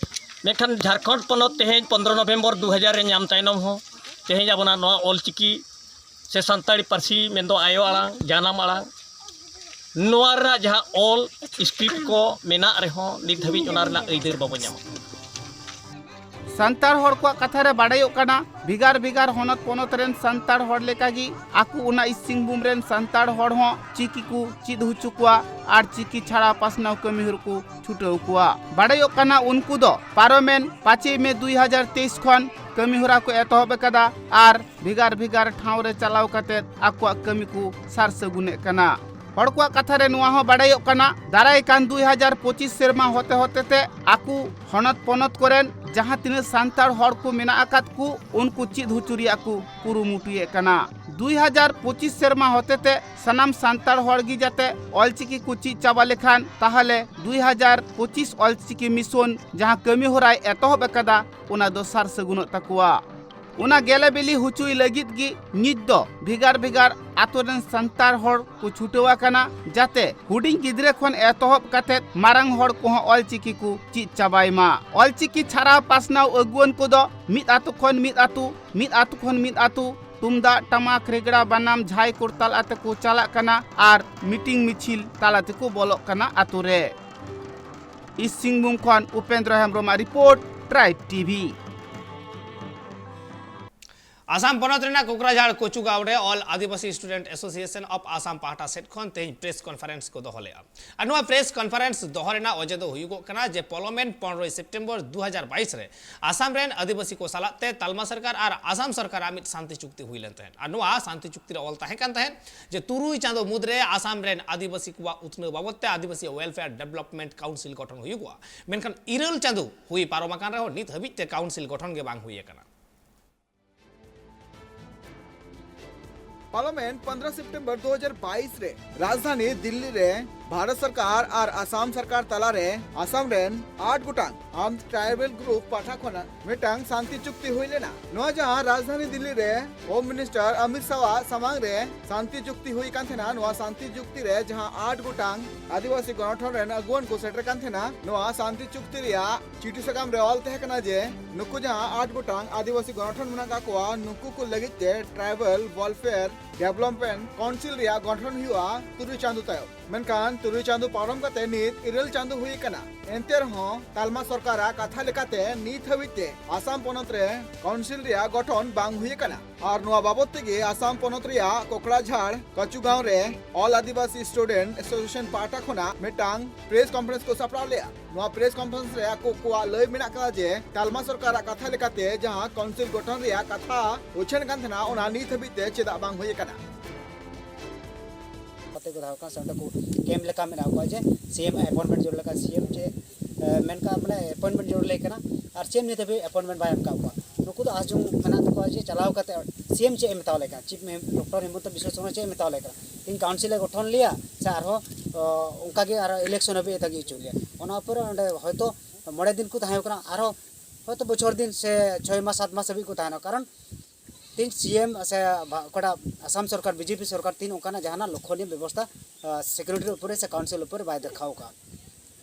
ᱢᱮᱱᱠᱷᱟᱱ ᱡᱷᱟᱲᱠᱷᱚᱸᱰ ᱯᱚᱱᱚᱛ ᱛᱮᱦᱮᱧ ᱯᱚᱱᱫᱽᱨᱚ ᱱᱚᱵᱷᱮᱢᱵᱚᱨ ᱫᱩ ᱦᱟᱡᱟᱨ ᱨᱮ ᱧᱟᱢ ᱛᱟᱭᱱᱚᱢ ᱦᱚᱸ ᱛᱮᱦᱮᱧ ᱟᱵᱚᱱᱟᱜ ᱱᱚᱣᱟ ᱚᱞᱪᱤᱠᱤ ᱥᱮ ᱥᱟᱱᱛᱟᱲᱤ ᱯᱟᱹᱨᱥᱤ ᱢᱮᱱᱫᱚ ᱟᱭᱳ ᱟᱲᱟᱝ, ᱡᱟᱱᱟᱢ ᱟᱲᱟᱝ, ᱱᱚᱣᱟ ᱨᱮᱱᱟᱜ ᱡᱟᱦᱟᱸ ᱚᱞ script ᱠᱚ ᱢᱮᱱᱟᱜ ᱨᱮᱦᱚᱸ ᱱᱤᱛ ᱫᱷᱟᱹᱵᱤᱡ ᱚᱱᱟ ᱨᱮᱱᱟᱜ ᱟᱹᱭᱫᱟᱹᱨ ᱵᱟᱵᱚ ᱧᱟᱢ ᱟᱠᱟᱫᱟ᱾ ᱥᱟᱱᱛᱟᱲ ᱦᱚᱲ ᱠᱚᱣᱟᱜ ᱠᱟᱛᱷᱟ ᱨᱮ ᱵᱟᱰᱟᱭᱚᱜ ᱠᱟᱱᱟ, ᱵᱷᱮᱜᱟᱨ ᱵᱷᱮᱜᱟᱨ ᱦᱚᱱᱚᱛ ᱯᱚᱱᱚᱛ ᱨᱮᱱ ᱥᱟᱱᱛᱟᱲ ᱦᱚᱲ ᱞᱮᱠᱟᱜᱮ ᱟᱠᱚ ᱚᱱᱟ ᱤᱥᱴ ᱥᱤᱝᱵᱷᱩᱢ ᱨᱮᱱ ᱥᱟᱱᱛᱟᱲ ᱦᱚᱲ ᱦᱚᱸ ᱪᱤᱠᱤ ᱠᱚ ᱪᱮᱫ ᱦᱚᱪᱚ ᱠᱚᱣᱟ ᱟᱨ ᱪᱤᱠᱤ ᱪᱷᱟᱲᱟ ᱯᱟᱥᱱᱟᱣ ᱠᱟᱹᱢᱤ ᱦᱚᱨᱟ ᱠᱚ ᱪᱷᱩᱴᱟᱹᱣ ᱠᱚᱣᱟ᱾ ᱵᱟᱰᱟᱭᱚᱜ ᱠᱟᱱᱟ, ᱩᱱᱠᱩ ᱫᱚ ᱯᱟᱨᱚᱢᱮᱱ ᱯᱟᱸᱪᱮᱭ ᱢᱮ ᱫᱩᱭ ᱦᱟᱡᱟᱨ ᱛᱮᱭᱤᱥ ᱠᱷᱚᱱ ᱠᱟᱹᱢᱤ ᱦᱚᱨᱟ ᱠᱚ ᱮᱛᱚᱦᱚᱵ ᱟᱠᱟᱫᱟ ᱟᱨ ᱵᱷᱮᱜᱟᱨ ᱵᱷᱮᱜᱟᱨ ᱴᱷᱟᱶ ᱨᱮ ᱪᱟᱞᱟᱣ ᱠᱟᱛᱮ ᱟᱠᱚᱣᱟᱜ ᱠᱟᱹᱢᱤ ᱠᱚ ᱥᱟᱨ ᱥᱟᱹᱜᱩᱱᱮᱫ ᱠᱟᱱᱟ᱾ ᱦᱚᱲ ᱠᱚᱣᱟᱜ ᱠᱟᱛᱷᱟ ᱨᱮ ᱱᱚᱣᱟ ᱦᱚᱸ ᱵᱟᱰᱟᱭᱚᱜ ᱠᱟᱱᱟ, ᱫᱟᱨᱟᱭ ᱠᱟᱱ ᱫᱩᱭ ᱦᱟᱡᱟᱨ ᱯᱚᱸᱪᱤᱥ ᱥᱮᱨᱢᱟ ᱦᱚᱛᱮ ᱦᱚᱛᱮ ᱛᱮ ᱟᱠᱚ ᱦᱚᱱᱚᱛ ᱯᱚᱱᱚᱛ ᱠᱚᱨᱮᱱ ᱡᱟᱦᱟᱸ ᱛᱤᱱᱟᱹᱜ ᱥᱟᱱᱛᱟᱲ ᱦᱚᱲ ᱠᱚ ᱢᱮᱱᱟᱜ ᱟᱠᱟᱫ ᱠᱚ, ᱩᱱᱠᱩ ᱪᱮᱫ ᱦᱚᱪᱚ ᱨᱮᱭᱟᱜ ᱠᱚ ᱠᱩᱨᱩᱢᱩᱴᱩᱭᱮᱫ ᱠᱟᱱᱟ᱾ ᱫᱩᱭ ᱦᱟᱡᱟᱨ ᱯᱚᱸᱪᱤᱥ ᱥᱮᱨᱢᱟ ᱦᱚᱛᱮ ᱛᱮ ᱥᱟᱱᱟᱢ ᱥᱟᱱᱛᱟᱲ ᱦᱚᱲ ᱜᱮ ᱡᱟᱛᱮ ᱚᱞᱪᱤᱠᱤ ᱠᱚ ᱪᱮᱫ ᱪᱟᱵᱟ ᱞᱮᱠᱷᱟᱱ, ᱛᱟᱦᱚᱞᱮ ᱫᱩᱭ ᱦᱟᱡᱟᱨ ᱯᱚᱸᱪᱤᱥ ᱚᱞᱪᱤᱠᱤ ᱢᱤᱥᱚᱱ ᱡᱟᱦᱟᱸ ᱠᱟᱹᱢᱤ ᱦᱚᱨᱟᱭ ᱮᱛᱚᱦᱚᱵ ᱟᱠᱟᱫᱟ, ᱚᱱᱟ ᱫᱚ ᱥᱟᱨ ᱥᱟᱹᱜᱩᱱᱚᱜ ᱛᱟᱠᱚᱣᱟ᱾ ᱚᱱᱟ ᱜᱮᱞᱮ ᱵᱤᱞᱤ ᱦᱚᱪᱚᱭ ᱞᱟᱹᱜᱤᱫ ᱜᱮ ᱱᱤᱛ ᱫᱚ ᱵᱷᱮᱜᱟᱨ ᱵᱷᱮᱜᱟᱨ ᱟᱛᱳ ᱨᱮᱱ ᱥᱟᱱᱛᱟᱲ ᱦᱚᱲ ᱠᱚ ᱪᱷᱩᱴᱟᱹᱣ ᱟᱠᱟᱱᱟ, ᱡᱟᱛᱮ ᱦᱩᱰᱤᱧ ᱜᱤᱫᱽᱨᱟᱹ ᱠᱷᱚᱱ ᱮᱛᱚᱦᱚᱵ ᱠᱟᱛᱮ ᱢᱟᱨᱟᱝ ᱦᱚᱲ ᱠᱚᱦᱚᱸ ᱚᱞᱪᱤᱠᱤ ᱠᱚ ᱪᱮᱫ ᱪᱟᱵᱟᱭ ᱢᱟ᱾ ᱚᱞᱪᱤᱠᱤ ᱪᱷᱟᱨᱟᱣ ᱯᱟᱥᱱᱟᱣ ᱟᱹᱜᱩᱣᱟᱹᱱ ᱠᱚᱫᱚ ᱢᱤᱫ ᱟᱛᱳ ᱠᱷᱚᱱ ᱢᱤᱫ ᱟᱛᱳ, ᱢᱤᱫ ᱟᱛᱳ ᱠᱷᱚᱱ ᱢᱤᱫ ᱟᱛᱳ ᱛᱩᱢᱫᱟᱜ, ᱴᱟᱢᱟᱠ, ᱨᱮᱜᱽᱲᱟ, ᱵᱟᱱᱟᱢ, ᱡᱷᱟᱭ ᱠᱚᱨᱛᱟᱞ ᱟᱛᱮ ᱠᱚ ᱪᱟᱞᱟᱜ ᱠᱟᱱᱟ ᱟᱨ ᱢᱤᱴᱤᱝ ᱢᱤᱪᱷᱤᱞ ᱛᱟᱞᱟ ᱛᱮᱠᱚ ᱵᱚᱞᱚᱜ ᱠᱟᱱᱟ ᱟᱛᱳ ᱨᱮ᱾ ᱤᱥ ᱥᱤᱝᱵᱷᱩᱢ ᱠᱷᱚᱱ ᱩᱯᱮᱱᱫᱨᱚ ᱦᱮᱢᱵᱨᱚᱢᱟᱜ ᱨᱤᱯᱳᱨᱴ, ᱴᱨᱟᱭᱤᱵᱽ ᱴᱤᱵᱷᱤ᱾ ᱟᱥᱟᱢ ᱯᱚᱱᱚᱛ ᱨᱮᱱᱟᱜ ᱠᱳᱠᱨᱟᱡᱷᱟᱲ ᱠᱚᱪᱩᱜᱟᱸᱣ ᱨᱮ All Adivasi Student Association of Assam ᱯᱟᱦᱴᱟ ᱥᱮᱫ ᱠᱷᱚᱱ ᱛᱮᱦᱮᱧ ᱯᱨᱮᱥ ᱠᱚᱱᱯᱷᱟᱨᱮᱱᱥ ᱠᱚ ᱫᱚᱦᱚ ᱞᱮᱫᱼᱟ᱾ ᱟᱨ ᱱᱚᱣᱟ ᱯᱨᱮᱥ ᱠᱚᱱᱯᱷᱟᱨᱮᱱᱥ ᱫᱚᱦᱚ ᱨᱮᱱᱟᱜ ᱚᱡᱮ ᱫᱚ ᱦᱩᱭᱩᱜᱚᱜ ᱠᱟᱱᱟ ᱡᱮ ᱯᱚᱞᱚᱢᱮᱱ ᱯᱚᱱᱨᱚᱭ ᱥᱮᱯᱴᱮᱢᱵᱚᱨ ᱫᱩ ᱦᱟᱡᱟᱨ ᱵᱟᱭᱤᱥ ᱨᱮ ᱟᱥᱟᱢ ᱨᱮᱱ ᱟᱹᱫᱤᱵᱟᱹᱥᱤ ᱠᱚ ᱥᱟᱞᱟᱜ ᱛᱮ ᱛᱟᱞᱢᱟ ᱥᱚᱨᱠᱟᱨ ᱟᱨ ᱟᱥᱟᱢ ᱥᱚᱨᱠᱟᱨᱟᱜ ᱢᱤᱫ ᱥᱟᱱᱛᱤ ᱪᱩᱠᱛᱤ ᱦᱩᱭ ᱞᱮᱱ ᱛᱟᱦᱮᱸᱫ᱾ ᱟᱨ ᱱᱚᱣᱟ ᱥᱟᱱᱛᱤ ᱪᱩᱠᱛᱤ ᱨᱮ ᱚᱞ ᱛᱟᱦᱮᱸ ᱠᱟᱱ ᱛᱟᱦᱮᱸᱫ ᱡᱮ ᱛᱩᱨᱩᱭ ᱪᱟᱸᱫᱚ ᱢᱩᱫᱽᱨᱮ ᱟᱥᱟᱢ ᱨᱮᱱ ᱟᱹᱫᱤᱵᱟᱹᱥᱤ ᱠᱚᱣᱟᱜ ᱩᱛᱱᱟᱹᱣ ᱵᱟᱵᱚᱫ ᱛᱮ ᱟᱹᱫᱤᱵᱟᱹᱥᱤ ᱣᱮᱞᱯᱷᱮᱭᱟᱨ ᱰᱮᱵᱷᱞᱚᱯᱢᱮᱱᱴ ᱠᱟᱣᱩᱱᱥᱤᱞ ᱜᱚᱴᱷᱚᱱ ᱦᱩᱭᱩᱜᱚᱜᱼᱟ᱾ ᱢᱮᱱᱠᱷᱟᱱ ᱤᱨᱟᱹᱞ ᱪᱟᱸᱫᱚ ᱦᱩᱭ ᱯᱟᱨᱚᱢ ᱟᱠᱟᱱ ᱨᱮᱦᱚᱸ ᱱᱤᱛ ᱦᱟᱹᱵᱤᱡ ᱛᱮ ᱠᱟᱣᱩᱱᱥᱤᱞ ᱜᱚᱴᱷᱚᱱ ᱜᱮ ᱵᱟᱝ ᱦᱩᱭ ᱟᱠᱟᱱᱟ᱾ ᱯᱟᱨᱞᱟᱢᱮᱱᱴ ᱯᱚᱱᱫᱽᱨᱚ ᱥᱮᱯᱴᱮᱢᱵᱚᱨ ᱫᱩ ᱦᱟᱡᱟᱨ ᱵᱟᱭᱤᱥ ᱨᱮ ᱨᱟᱡᱽᱫᱷᱟᱱᱤ ᱫᱤᱞᱞᱤ ᱨᱮ ᱵᱷᱟᱨᱚᱛ ᱥᱚᱨᱠᱟᱨ ᱟᱨ ᱟᱥᱟᱢ ᱥᱚᱨᱠᱟᱨ ᱛᱟᱞᱟᱨᱮ ᱟᱥᱟᱢ ᱨᱮᱱ ᱟᱴ ᱜᱚᱴᱟᱝ ᱟᱨᱢᱰ ᱴᱨᱟᱭᱵᱟᱞ ᱜᱨᱩᱯ ᱯᱟᱦᱴᱟ ᱠᱷᱚᱱᱟᱜ ᱢᱤᱫᱴᱟᱝ ᱥᱟᱱᱛᱤ ᱪᱩᱠᱛᱤ ᱦᱩᱭ ᱞᱮᱱᱟ᱾ ᱱᱚᱣᱟ ᱡᱟᱦᱟᱸ ᱨᱟᱡᱽᱫᱷᱟᱱᱤ ᱫᱤᱞᱞᱤ ᱨᱮ ᱦᱳᱢ ᱢᱤᱱᱤᱥᱴᱟᱨ ᱚᱢᱤᱛ ᱥᱟᱦᱟᱣᱟᱜ ᱥᱟᱢᱟᱝ ᱨᱮ ᱥᱟᱱᱛᱤ ᱪᱩᱠᱛᱤ ᱦᱩᱭ ᱠᱟᱱ ᱛᱟᱦᱮᱱᱟ᱾ ᱱᱚᱣᱟ ᱥᱟᱱᱛᱤ ᱪᱩᱠᱛᱤ ᱨᱮ ᱡᱟᱦᱟᱸ ᱟᱴ ᱜᱚᱴᱟᱝ ᱟᱹᱫᱤᱵᱟᱹᱥᱤ ᱜᱚᱱᱚᱴᱷᱚᱱ ᱨᱮᱱ ᱟᱹᱜᱩᱣᱟᱹᱱ ᱠᱚ ᱥᱮᱴᱮᱨ ᱠᱟᱱ ᱛᱟᱦᱮᱱᱟ, ᱱᱚᱣᱟ ᱥᱟᱱᱛᱤ ᱪᱩᱠᱛᱤ ᱨᱮᱭᱟᱜ ᱪᱤᱴᱷᱤ ᱥᱟᱠᱟᱢ ᱨᱮ ᱚᱞ ᱛᱟᱦᱮᱸ ᱠᱟᱱᱟ ᱡᱮ ᱱᱩᱠᱩ ᱡᱟᱦᱟᱸ ᱟᱴ ᱜᱚᱴᱟᱝ ᱟᱹᱫᱤᱵᱟᱹᱥᱤ ᱜᱚᱱᱚᱴᱷᱚᱱ ᱢᱮᱱᱟᱜ ᱟᱠᱟᱫ ᱠᱚᱣᱟ, ᱱᱩᱠᱩ ᱠᱚ ᱞᱟᱹᱜᱤᱫ ᱛᱮ ᱴᱨᱟᱭᱵᱟᱞ ᱣᱮᱞᱯᱷᱮᱭᱟᱨ ᱰᱮᱵᱷᱞᱚᱯᱢᱮᱱᱴ ᱠᱟᱣᱩᱱᱥᱤᱞ ᱨᱮᱭᱟᱜ ᱜᱚᱱᱴᱷᱚᱱ ᱦᱩᱭᱩᱜᱼᱟ ᱛᱩᱨᱩᱭ ᱪᱟᱸᱫᱚ ᱛᱟᱭᱚᱢ᱾ ᱢᱮᱱᱠᱷᱟᱱ ᱛᱩᱨᱩᱭ ᱪᱟᱸᱫᱚ ᱯᱟᱨᱚᱢ ᱠᱟᱛᱮ ᱱᱤᱛ ᱤᱨᱟᱹᱞ ᱪᱟᱸᱫᱚ ᱦᱩᱭ ᱟᱠᱟᱱᱟ᱾ ᱮᱱᱛᱮ ᱨᱮᱦᱚᱸ ᱛᱟᱞᱢᱟ ᱥᱚᱨᱠᱟᱨᱟᱜ ᱠᱟᱛᱷᱟ ᱞᱮᱠᱟᱛᱮ ᱱᱤᱛ ᱦᱟᱹᱵᱤᱡ ᱛᱮ ᱟᱥᱟᱢ ᱯᱚᱱᱚᱛ ᱨᱮ ᱠᱟᱣᱩᱱᱥᱤᱞ ᱨᱮᱭᱟᱜ ᱜᱚᱴᱷᱚᱱ ᱵᱟᱝ ᱦᱩᱭ ᱟᱠᱟᱱᱟ᱾ ᱟᱨ ᱱᱚᱣᱟ ᱵᱟᱵᱚᱛ ᱛᱮᱜᱮ ᱟᱥᱟᱢ ᱯᱚᱱᱚᱛ ᱨᱮᱭᱟᱜ ᱠᱚᱠᱲᱟᱡᱷᱟᱲ ᱠᱟᱪᱩᱜᱟᱸᱣ ᱨᱮ All Adivasi Student Association ᱯᱟᱦᱴᱟ ᱠᱷᱚᱱᱟᱜ ᱢᱤᱫᱴᱟᱝ ᱯᱨᱮᱥ ᱠᱚᱱᱯᱷᱟᱨᱮᱱᱥ ᱠᱚ ᱥᱟᱯᱲᱟᱣ ᱞᱮᱫᱼᱟ᱾ ᱱᱚᱣᱟ ᱯᱨᱮᱥ ᱠᱚᱱᱯᱷᱟᱨᱮᱱᱥ ᱨᱮ ᱟᱠᱚ ᱠᱚᱣᱟᱜ ᱞᱟᱹᱭ ᱢᱮᱱᱟᱜ ᱟᱠᱟᱫᱟ ᱡᱮ ᱛᱟᱞᱢᱟ ᱥᱚᱨᱠᱟᱨᱟᱜ ᱠᱟᱛᱷᱟ ᱞᱮᱠᱟᱛᱮ ᱡᱟᱦᱟᱸ ᱠᱟᱣᱩᱱᱥᱤᱞ ᱜᱚᱴᱷᱚᱱ ᱨᱮᱭᱟᱜ ᱠᱟᱛᱷᱟ ᱩᱪᱷᱟᱹᱱ ᱠᱟᱱ ᱛᱟᱦᱮᱱᱟ, ᱚᱱᱟ ᱱᱤᱛ ᱦᱟᱹᱵᱤᱡ ᱛᱮ ᱪᱮᱫᱟᱜ ᱵᱟᱝ ᱦᱩᱭ ᱟᱠᱟᱱᱟ᱾ ᱠᱟᱛᱮ ᱠᱚ ᱫᱚᱦᱚ ᱠᱟᱱᱟ ᱥᱮ ᱚᱸᱰᱮ ᱠᱚ ᱠᱮᱢᱯ ᱞᱮᱠᱟ ᱢᱮᱱᱟᱜ ᱠᱚᱣᱟ ᱡᱮ ᱥᱤ ᱮᱢ ᱟᱜ ᱮᱯᱚᱭᱮᱱᱴᱢᱮᱱᱴ ᱡᱟᱹᱨᱩᱲ ᱞᱮᱠᱟ, ᱥᱤ ᱮᱢ ᱪᱮ, ᱮ, ᱢᱮᱱ ᱠᱟᱜ ᱢᱟᱱᱮ ᱮᱯᱚᱭᱮᱱᱴᱢᱮᱱᱴ ᱡᱟᱹᱨᱩᱲ ᱞᱮ ᱠᱟᱱᱟ, ᱟᱨ ᱥᱤ ᱮᱢ ᱱᱤᱛ ᱦᱟᱹᱵᱤᱡ ᱮᱯᱚᱭᱮᱱᱴᱢᱮᱱᱴ ᱵᱟᱭ ᱮᱢ ᱠᱟᱜ ᱠᱚᱣᱟ᱾ ᱱᱩᱠᱩ ᱫᱚ ᱟᱥ ᱡᱚᱝ ᱢᱮᱱᱟᱜ ᱛᱟᱠᱚᱣᱟ ᱡᱮ ᱪᱟᱞᱟᱣ ᱠᱟᱛᱮ ᱥᱤ ᱮᱢ ᱪᱮᱫ ᱮ ᱢᱮᱛᱟᱣ ᱞᱮ ᱠᱟᱱᱟ, ᱪᱤᱯ ᱰᱚᱠᱴᱚᱨ ᱦᱤᱢᱚᱱᱛᱚ ᱵᱤᱥᱣᱟ ᱥᱚᱨᱢᱟ ᱪᱮᱫ ᱮ ᱢᱮᱛᱟᱣ ᱞᱮ ᱠᱟᱱᱟ, ᱛᱤᱦᱤᱧ ᱠᱟᱣᱩᱱᱥᱤᱞ ᱮ ᱜᱚᱴᱷᱚᱱ ᱞᱮᱭᱟ ᱥᱮ ᱟᱨᱦᱚᱸ, ᱚ, ᱚᱱᱠᱟ ᱜᱮ ᱟᱨᱦᱚᱸ ᱤᱞᱮᱠᱥᱚᱱ ᱦᱟᱹᱵᱤᱡ ᱮ ᱛᱟᱺᱜᱤ ᱦᱚᱪᱚ ᱞᱮᱭᱟ᱾ ᱚᱱᱟ ᱩᱯᱚᱨ ᱚᱸᱰᱮ ᱦᱚᱭᱛᱳ ᱢᱚᱬᱮ ᱫᱤᱱ ᱠᱚ ᱛᱟᱦᱮᱸ ᱠᱟᱱᱟ, ᱟᱨᱦᱚᱸ ᱦᱚᱭᱛᱳ ᱵᱚᱪᱷᱚᱨ ᱫᱤᱱ ᱥᱮ ᱪᱷᱚᱭ ᱢᱟᱥ ᱥᱟᱛ ᱢᱟᱥ ᱦᱟᱹᱵᱤᱡ ᱠᱚ ᱛᱟᱦᱮᱱᱟ, ᱠᱟᱨᱚᱱ ᱛᱤᱦᱤᱧ ᱥᱤ ᱮᱢ ᱥᱮ ᱵᱷᱟ-, ᱚᱠᱟᱴᱟᱜ ᱟᱥᱟᱢ ᱥᱚᱨᱠᱟᱨ, ᱵᱤ ᱡᱮ ᱯᱤ ᱥᱚᱨᱠᱟᱨ ᱛᱤᱦᱤᱧ ᱚᱱᱠᱟᱱᱟᱜ ᱡᱟᱦᱟᱱᱟᱜ ᱞᱚᱠᱠᱷᱚᱱᱤᱭᱚ ᱵᱮᱵᱚᱥᱛᱷᱟ, ᱟ, ᱥᱮᱠᱨᱮᱴᱟᱨᱤ ᱩᱯᱚᱨᱮ ᱥᱮ ᱠᱟᱣᱩᱱᱥᱤᱞ ᱩᱯᱚᱨᱮ ᱵᱟᱭ ᱫᱮᱠᱷᱟᱣ ᱠᱟᱜᱼᱟ᱾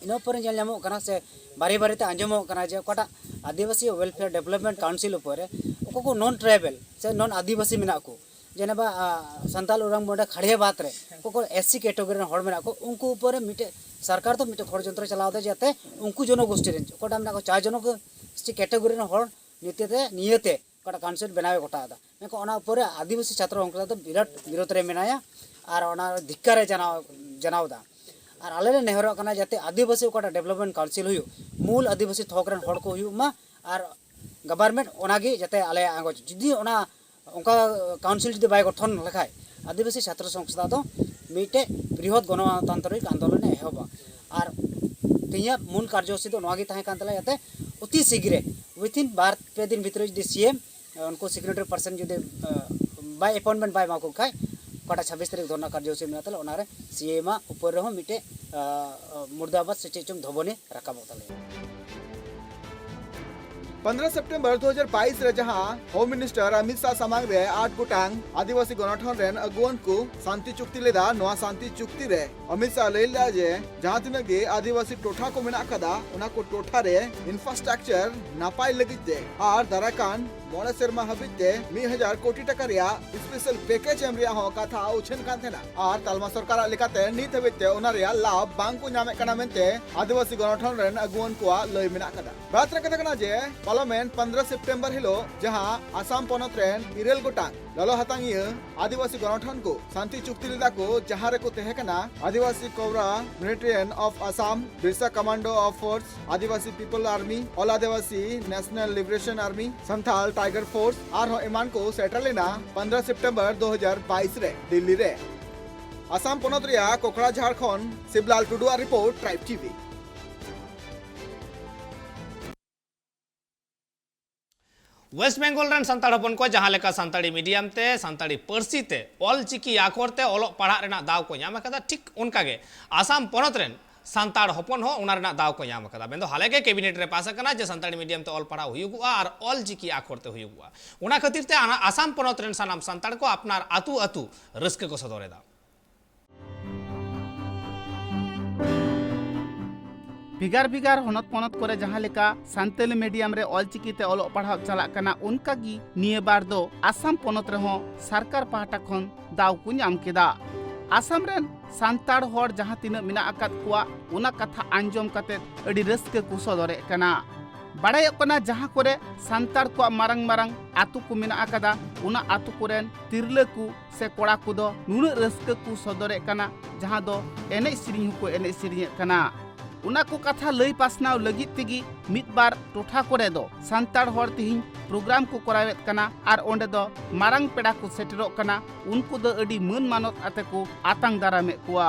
ᱤᱱᱟᱹ ᱩᱯᱚᱨᱮ ᱧᱮᱞ ᱧᱟᱢᱚᱜ ᱠᱟᱱᱟ ᱥᱮ ᱵᱟᱨᱮ ᱵᱟᱨᱮᱛᱮ ᱟᱸᱡᱚᱢᱚᱜ ᱠᱟᱱᱟ ᱡᱮ ᱚᱠᱟᱴᱟᱜ ᱟᱹᱫᱤᱵᱟᱹᱥᱤ ᱳᱭᱮᱞᱯᱷᱮᱭᱟᱨ ᱰᱮᱵᱷᱞᱚᱯᱢᱮᱱᱴ ᱠᱟᱣᱩᱱᱥᱤᱞ ᱩᱯᱚᱨᱮ ᱚᱠᱚᱭ ᱠᱚ ᱱᱚᱱ ᱴᱨᱟᱭᱵᱮᱞ ᱥᱮ ᱱᱚᱱ ᱟᱹᱫᱤᱵᱟᱹᱥᱤ ᱢᱮᱱᱟᱜ ᱠᱚ, ᱡᱮᱱᱮᱵᱟ, ᱟ, ᱥᱟᱱᱛᱟᱞ ᱳᱨᱟᱝ ᱢᱩᱱᱰᱟ ᱠᱷᱟᱲᱤᱭᱟᱵᱟᱫᱽ ᱨᱮ ᱚᱠᱚᱭ ᱠᱚ ᱮᱥ ᱥᱤ ᱠᱮᱴᱮᱜᱚᱨᱤ ᱨᱮᱱ ᱦᱚᱲ ᱢᱮᱱᱟᱜ ᱠᱚ, ᱩᱱᱠᱩ ᱩᱯᱚᱨᱮ ᱢᱤᱫᱴᱮᱡ ᱥᱚᱨᱠᱟᱨ ᱫᱚ ᱢᱤᱫᱴᱮᱡ ᱦᱚᱲ ᱡᱚᱱᱛᱨᱚ ᱪᱟᱞᱟᱣ ᱮᱫᱟ ᱡᱟᱛᱮ ᱩᱱᱠᱩ ᱡᱚᱱᱚᱜᱳᱥᱴᱤ ᱨᱮᱱ ᱚᱠᱚᱭᱴᱟᱜ ᱢᱮᱱᱟᱜ ᱠᱚ ᱪᱟᱨ ᱡᱚᱱᱚᱜᱳᱥᱴᱤ ᱠᱮᱴᱮᱜᱚᱨᱤ ᱨᱮᱱ ᱦᱚᱲ ᱱᱤᱭᱟᱹᱛᱮ, ᱱᱤᱭᱟᱹᱛᱮ ᱚᱠᱟᱴᱟᱜ ᱠᱟᱣᱩᱱᱥᱤᱞ ᱵᱮᱱᱟᱣ ᱮ ᱜᱚᱴᱟ ᱮᱫᱟ, ᱢᱮᱱᱠᱷᱟᱱ ᱚᱱᱟ ᱩᱯᱚᱨᱮ ᱟᱹᱫᱤᱵᱟᱹᱥᱤ ᱪᱷᱟᱛᱨᱚ ᱥᱚᱝᱜᱚᱴᱷᱚᱱ ᱫᱚ ᱵᱤᱨᱟᱴ ᱵᱤᱨᱳᱫᱷ ᱨᱮ ᱢᱮᱱᱟᱭᱟ ᱟᱨ ᱚᱱᱟ ᱫᱷᱤᱠᱠᱟᱨ ᱮ ᱡᱟᱱᱟᱣ, ᱡᱟᱱᱟᱣ ᱮᱫᱟ᱾ ᱟᱨ ᱟᱞᱮ ᱞᱮ ᱱᱮᱦᱚᱨᱚᱜ ᱠᱟᱱᱟ ᱡᱟᱛᱮ ᱟᱹᱫᱤᱵᱟᱹᱥᱤ ᱚᱠᱟᱴᱟᱜ ᱰᱮᱵᱷᱞᱚᱯᱢᱮᱱᱴ ᱠᱟᱣᱩᱱᱥᱤᱞ ᱦᱩᱭᱩᱜ, ᱢᱩᱞ ᱟᱹᱫᱤᱵᱟᱹᱥᱤ ᱛᱷᱚᱠ ᱨᱮᱱ ᱦᱚᱲ ᱠᱚ ᱦᱩᱭᱩᱜ ᱢᱟ ᱟᱨ ᱜᱚᱵᱷᱚᱨᱱᱢᱮᱱᱴ ᱚᱱᱟᱜᱮ ᱡᱟᱛᱮ ᱟᱞᱮᱭᱟᱜ ᱟᱸᱜᱚᱪ᱾ ᱡᱩᱫᱤ ᱚᱱᱟ ᱚᱱᱠᱟ ᱠᱟᱣᱩᱱᱥᱤᱞ ᱡᱩᱫᱤ ᱵᱟᱭ ᱜᱚᱴᱷᱚᱱ ᱞᱮᱠᱷᱟᱡ, ᱟᱹᱫᱤᱵᱟᱹᱥᱤ ᱪᱷᱟᱛᱨᱚ ᱥᱚᱝᱥᱛᱷᱟ ᱫᱚ ᱢᱤᱫᱴᱮᱡ ᱵᱨᱤᱦᱚᱛ ᱜᱚᱱᱚᱛᱟᱱᱛᱨᱤᱠ ᱟᱱᱫᱳᱞᱚᱱ ᱮ ᱮᱦᱚᱵᱟ᱾ ᱟᱨ ᱛᱮᱦᱮᱧᱟᱜ ᱢᱩᱞ ᱠᱟᱨᱡᱚᱥᱩᱪᱤ ᱫᱚ ᱱᱚᱣᱟ ᱜᱮ ᱛᱟᱦᱮᱸ ᱠᱟᱱ ᱛᱟᱞᱮᱭᱟ, ᱡᱟᱛᱮ ᱚᱛᱤ ᱥᱤᱜᱽᱨᱮ, ᱣᱤᱛᱷᱤᱱ ᱵᱟᱨ ᱯᱮ ᱫᱤᱱ ᱵᱷᱤᱛᱨᱤ ᱡᱩᱫᱤ ᱥᱤ ᱮᱢ ᱩᱱᱠᱩ ᱥᱤᱜᱽᱱᱮᱪᱟᱨ ᱯᱟᱨᱥᱮᱱ ᱡᱩᱫᱤ, ᱟ, ᱵᱟᱭ ᱮᱯᱚᱭᱮᱱᱴᱢᱮᱱᱴ ᱵᱟᱭ ᱮᱢᱟ ᱠᱚ ᱠᱷᱟᱡ, ᱚᱠᱟᱴᱟᱜ ᱪᱷᱟᱵᱵᱤᱥ ᱛᱟᱹᱨᱤᱠᱷ ᱫᱷᱚᱨᱱᱟ ᱠᱟᱨᱡᱚᱥᱩᱪᱤ ᱢᱮᱱᱟᱜ ᱛᱟᱞᱮ, ᱚᱱᱟᱨᱮ ᱥᱤ ᱮᱢ ᱟᱜ ᱩᱯᱚᱨ ᱨᱮᱦᱚᱸ ᱢᱤᱫᱴᱮᱡ, ᱟ, ᱟ, ᱢᱩᱨᱫᱟᱵᱟᱫ ᱥᱮ ᱪᱮᱫ ᱪᱚᱝ ᱫᱷᱚᱵᱚᱱᱤ ᱨᱟᱠᱟᱵᱚᱜ ᱛᱟᱞᱮᱭᱟ᱾ ᱯᱚᱱᱫᱽᱨᱚ ᱥᱮᱯᱴᱮᱢᱵᱚᱨ ᱫᱩ ᱦᱟᱡᱟᱨ ᱵᱟᱭᱤᱥ ᱨᱮ ᱡᱟᱦᱟᱸ ᱦᱳᱢ ᱢᱤᱱᱤᱥᱴᱟᱨ ᱚᱢᱤᱛ ᱥᱟᱦ ᱥᱟᱢᱟᱝ ᱨᱮ ᱟᱴ ᱜᱚᱴᱟᱝ ᱟᱹᱫᱤᱵᱟᱹᱥᱤ ᱜᱚᱱᱚᱴᱷᱚᱱ ᱨᱮᱱ ᱟᱹᱜᱩᱣᱟᱹᱱ ᱠᱚ ᱥᱟᱱᱛᱤ ᱪᱩᱠᱛᱤ ᱞᱮᱫᱟ, ᱱᱚᱣᱟ ᱥᱟᱱᱛᱤ ᱪᱩᱠᱛᱤ ᱨᱮ ᱚᱢᱤᱛ ᱥᱟᱦ ᱞᱟᱹᱭ ᱞᱮᱫᱟ ᱡᱮ ᱡᱟᱦᱟᱸ ᱛᱤᱱᱟᱹᱜ ᱜᱮ ᱟᱹᱫᱤᱵᱟᱹᱥᱤ ᱴᱚᱴᱷᱟ ᱠᱚ ᱢᱮᱱᱟᱜ ᱟᱠᱟᱫᱟ, ᱚᱱᱟ ᱠᱚ ᱴᱚᱴᱷᱟ ᱨᱮ ᱤᱱᱯᱷᱨᱟᱥᱴᱨᱟᱠᱪᱟᱨ ᱱᱟᱯᱟᱭ ᱞᱟᱹᱜᱤᱫ ᱛᱮ ᱟᱨ ᱫᱟᱨᱟᱭ ᱠᱟᱱ ᱢᱚᱬᱮ ᱥᱮᱨᱢᱟ ᱦᱟᱹᱵᱤᱡ ᱛᱮ ᱢᱤᱫ ᱦᱟᱡᱟᱨ ᱠᱳᱴᱤ ᱴᱟᱠᱟ ᱨᱮᱭᱟᱜ ᱥᱯᱮᱥᱟᱞ ᱯᱮᱠᱮᱡᱽ ᱮᱢ ᱨᱮᱭᱟᱜ ᱦᱚᱸ ᱠᱟᱛᱷᱟ ᱩᱪᱷᱟᱹᱱ ᱠᱟᱱ ᱛᱟᱦᱮᱱᱟ᱾ ᱟᱨ ᱛᱟᱞᱢᱟ ᱥᱚᱨᱠᱟᱨᱟᱜ ᱞᱮᱠᱟᱛᱮ ᱱᱤᱛ ᱦᱟᱹᱵᱤᱡ ᱛᱮ ᱚᱱᱟ ᱨᱮᱭᱟᱜ ᱞᱟᱵᱷ ᱵᱟᱝ ᱠᱚ ᱧᱟᱢᱮᱫ ᱠᱟᱱᱟ ᱢᱮᱱᱛᱮ ᱟᱹᱫᱤᱵᱟᱹᱥᱤ ᱜᱚᱱᱚᱴᱷᱚᱱ ᱨᱮᱱ ᱟᱹᱜᱩᱣᱟᱹᱱ ᱠᱚᱣᱟᱜ ᱞᱟᱹᱭ ᱢᱮᱱᱟᱜ ᱟᱠᱟᱫᱟ᱾ ᱵᱟᱛ ᱨᱮ ᱠᱟᱛᱷᱟ ᱠᱟᱱᱟ ᱡᱮ ᱯᱟᱨᱞᱟᱢᱮᱱᱴ ᱯᱚᱱᱫᱽᱨᱚ ᱥᱮᱯᱴᱮᱢᱵᱚᱨ ᱦᱤᱞᱳᱜ ᱡᱟᱦᱟᱸ ᱟᱥᱟᱢ ᱯᱚᱱᱚᱛ ᱨᱮᱱ ᱤᱨᱟᱹᱞ ᱜᱚᱴᱟᱝ ᱞᱚᱞᱚ ᱦᱟᱛᱟᱝᱤᱭᱟᱹ ᱟᱹᱫᱤᱵᱟᱹᱥᱤ ᱜᱚᱱᱚᱴᱷᱚᱱ ᱠᱚ ᱥᱟᱱᱛᱤ ᱪᱩᱠᱛᱤ ᱞᱮᱫᱟ ᱠᱚ, ᱡᱟᱦᱟᱸ ᱨᱮᱠᱚ ᱛᱟᱦᱮᱸ ᱠᱟᱱᱟ Adivasi cobra militarian of Assam, Birsa commando of force, Adivasi people army, all Adivasi national liberation army, Santal tiger force ᱟᱨᱦᱚᱸ ᱮᱢᱟᱱ ᱠᱚ ᱥᱮᱴᱮᱨ ᱞᱮᱱᱟ ᱯᱚᱱᱫᱽᱨᱚ ᱥᱮᱯᱴᱮᱢᱵᱚᱨ ᱫᱩ ᱦᱟᱡᱟᱨ ᱵᱟᱭᱤᱥ ᱨᱮ ᱫᱤᱞᱞᱤ ᱨᱮ᱾ ᱟᱥᱟᱢ ᱯᱚᱱᱚᱛ ᱨᱮᱭᱟᱜ ᱠᱚᱠᱲᱟᱡᱷᱟᱲ ᱠᱷᱚᱱ ᱥᱤᱵᱞᱟᱞ ᱴᱩᱰᱩᱣᱟᱜ report, tribe TV. West Bengal ᱨᱮᱱ ᱥᱟᱱᱛᱟᱲ ᱦᱚᱯᱚᱱ ᱠᱚ ᱡᱟᱦᱟᱸ ᱞᱮᱠᱟ ᱥᱟᱱᱛᱟᱲᱤ ᱢᱤᱰᱤᱭᱟᱢ ᱛᱮ, ᱥᱟᱱᱛᱟᱲᱤ ᱯᱟᱹᱨᱥᱤ ᱛᱮ, ᱚᱞ ᱪᱤᱠᱤ ᱟᱠᱷᱚᱨ ᱛᱮ ᱚᱞᱚᱜ ᱯᱟᱲᱦᱟᱜ ᱨᱮᱱᱟᱜ ᱫᱟᱣ ᱠᱚ ᱧᱟᱢ ᱟᱠᱟᱫᱟ, ᱴᱷᱤᱠ ᱚᱱᱠᱟ ᱜᱮ ᱟᱥᱟᱢ ᱯᱚᱱᱚᱛ ᱨᱮᱱ ᱥᱟᱱᱛᱟᱲ ᱦᱚᱯᱚᱱ ᱦᱚᱸ ᱚᱱᱟ ᱨᱮᱱᱟᱜ ᱫᱟᱣ ᱠᱚ ᱧᱟᱢ ᱟᱠᱟᱫᱟ᱾ ᱢᱮᱱᱫᱚ ᱦᱟᱞᱮ ᱜᱮ ᱠᱮᱵᱤᱱᱮᱴ ᱨᱮ ᱯᱟᱥ ᱟᱠᱟᱱᱟ ᱡᱮ ᱥᱟᱱᱛᱟᱲᱤ ᱢᱤᱰᱤᱭᱟᱢ ᱛᱮ ᱚᱞ ᱯᱟᱲᱦᱟᱣ ᱦᱩᱭᱩᱜᱚᱜᱼᱟ ᱟᱨ ᱚᱞ ᱪᱤᱠᱤ ᱟᱠᱷᱚᱨ ᱛᱮ ᱦᱩᱭᱩᱜᱚᱜᱼᱟ᱾ ᱚᱱᱟ ᱠᱷᱟᱹᱛᱤᱨ ᱛᱮ ᱟᱱᱟ-, ᱟᱥᱟᱢ ᱯᱚᱱᱚᱛ ᱨᱮᱱ ᱥᱟᱱᱟᱢ ᱥᱟᱱᱛᱟᱲ ᱠᱚ ᱟᱯᱱᱟᱨ ᱟᱹᱛᱩ ᱟᱹᱛᱩ ᱨᱟᱹᱥᱠᱟᱹ ᱠᱚ ᱥᱚᱫᱚᱨ ᱮᱫᱟ᱾ ᱵᱷᱮᱜᱟᱨ ᱵᱷᱮᱜᱟᱨ ᱦᱚᱱᱚᱛ ᱯᱚᱱᱚᱛ ᱠᱚᱨᱮ ᱡᱟᱦᱟᱸ ᱞᱮᱠᱟ ᱥᱟᱱᱛᱟᱞᱤ ᱢᱤᱰᱤᱭᱟᱢ ᱨᱮ ᱚᱞᱪᱤᱠᱤ ᱛᱮ ᱚᱞᱚᱜ ᱯᱟᱲᱦᱟᱣ ᱪᱟᱞᱟᱜ ᱠᱟᱱᱟ, ᱚᱱᱠᱟ ᱜᱮ ᱱᱤᱭᱟᱹ ᱵᱟᱨ ᱫᱚ ᱟᱥᱟᱢ ᱯᱚᱱᱚᱛ ᱨᱮᱦᱚᱸ ᱥᱚᱨᱠᱟᱨ ᱯᱟᱦᱴᱟ ᱠᱷᱚᱱ ᱫᱟᱣ ᱠᱚ ᱧᱟᱢ ᱠᱮᱫᱟ᱾ ᱟᱥᱟᱢ ᱨᱮᱱ ᱥᱟᱱᱛᱟᱲ ᱦᱚᱲ ᱡᱟᱦᱟᱸ ᱛᱤᱱᱟᱹᱜ ᱢᱮᱱᱟᱜ ᱟᱠᱟᱫ ᱠᱚᱣᱟ, ᱚᱱᱟ ᱠᱟᱛᱷᱟ ᱟᱸᱡᱚᱢ ᱠᱟᱛᱮ ᱟᱹᱰᱤ ᱨᱟᱹᱥᱠᱟᱹ ᱠᱚ ᱥᱚᱫᱚᱨᱮᱫ ᱠᱟᱱᱟ᱾ ᱵᱟᱲᱟᱭᱚᱜ ᱠᱟᱱᱟ, ᱡᱟᱦᱟᱸ ᱠᱚᱨᱮ ᱥᱟᱱᱛᱟᱲ ᱠᱚᱣᱟᱜ ᱢᱟᱨᱟᱝ ᱢᱟᱨᱟᱝ ᱟᱛᱳ ᱠᱚ ᱢᱮᱱᱟᱜ ᱟᱠᱟᱫᱟ, ᱚᱱᱟ ᱟᱛᱳ ᱠᱚᱨᱮᱱ ᱛᱤᱨᱞᱟᱹ ᱠᱚ ᱥᱮ ᱠᱚᱲᱟ ᱠᱚᱫᱚ ᱱᱩᱱᱟᱹᱜ ᱨᱟᱹᱥᱠᱟᱹ ᱠᱚ ᱥᱚᱫᱚᱨᱮᱫ ᱠᱟᱱᱟ, ᱡᱟᱦᱟᱸ ᱫᱚ ᱮᱱᱮᱡ ᱥᱮᱨᱮᱧ ᱦᱚᱸᱠᱚ ᱮᱱᱮᱡ ᱥᱮᱨᱮᱧᱮᱫ ᱠᱟᱱᱟ᱾ ᱚᱱᱟ ᱠᱚ ᱠᱟᱛᱷᱟ ᱞᱟᱹᱭ ᱯᱟᱥᱱᱟᱣ ᱞᱟᱹᱜᱤᱫ ᱛᱮᱜᱮ ᱢᱤᱫ ᱵᱟᱨ ᱴᱚᱴᱷᱟ ᱠᱚᱨᱮ ᱫᱚ ᱥᱟᱱᱛᱟᱲ ᱦᱚᱲ ᱛᱮᱦᱮᱧ ᱯᱨᱳᱜᱨᱟᱢ ᱠᱚ ᱠᱚᱨᱟᱣᱮᱫ ᱠᱟᱱᱟ ᱟᱨ ᱚᱸᱰᱮ ᱫᱚ ᱢᱟᱨᱟᱝ ᱯᱮᱲᱟ ᱠᱚ ᱥᱮᱴᱮᱨᱚᱜ ᱠᱟᱱᱟ᱾ ᱩᱱᱠᱩ ᱫᱚ ᱟᱹᱰᱤ ᱢᱟᱹᱱ ᱢᱟᱱᱚᱛ ᱟᱛᱮ ᱠᱚ ᱟᱛᱟᱝ ᱫᱟᱨᱟᱢᱮᱫ ᱠᱚᱣᱟ᱾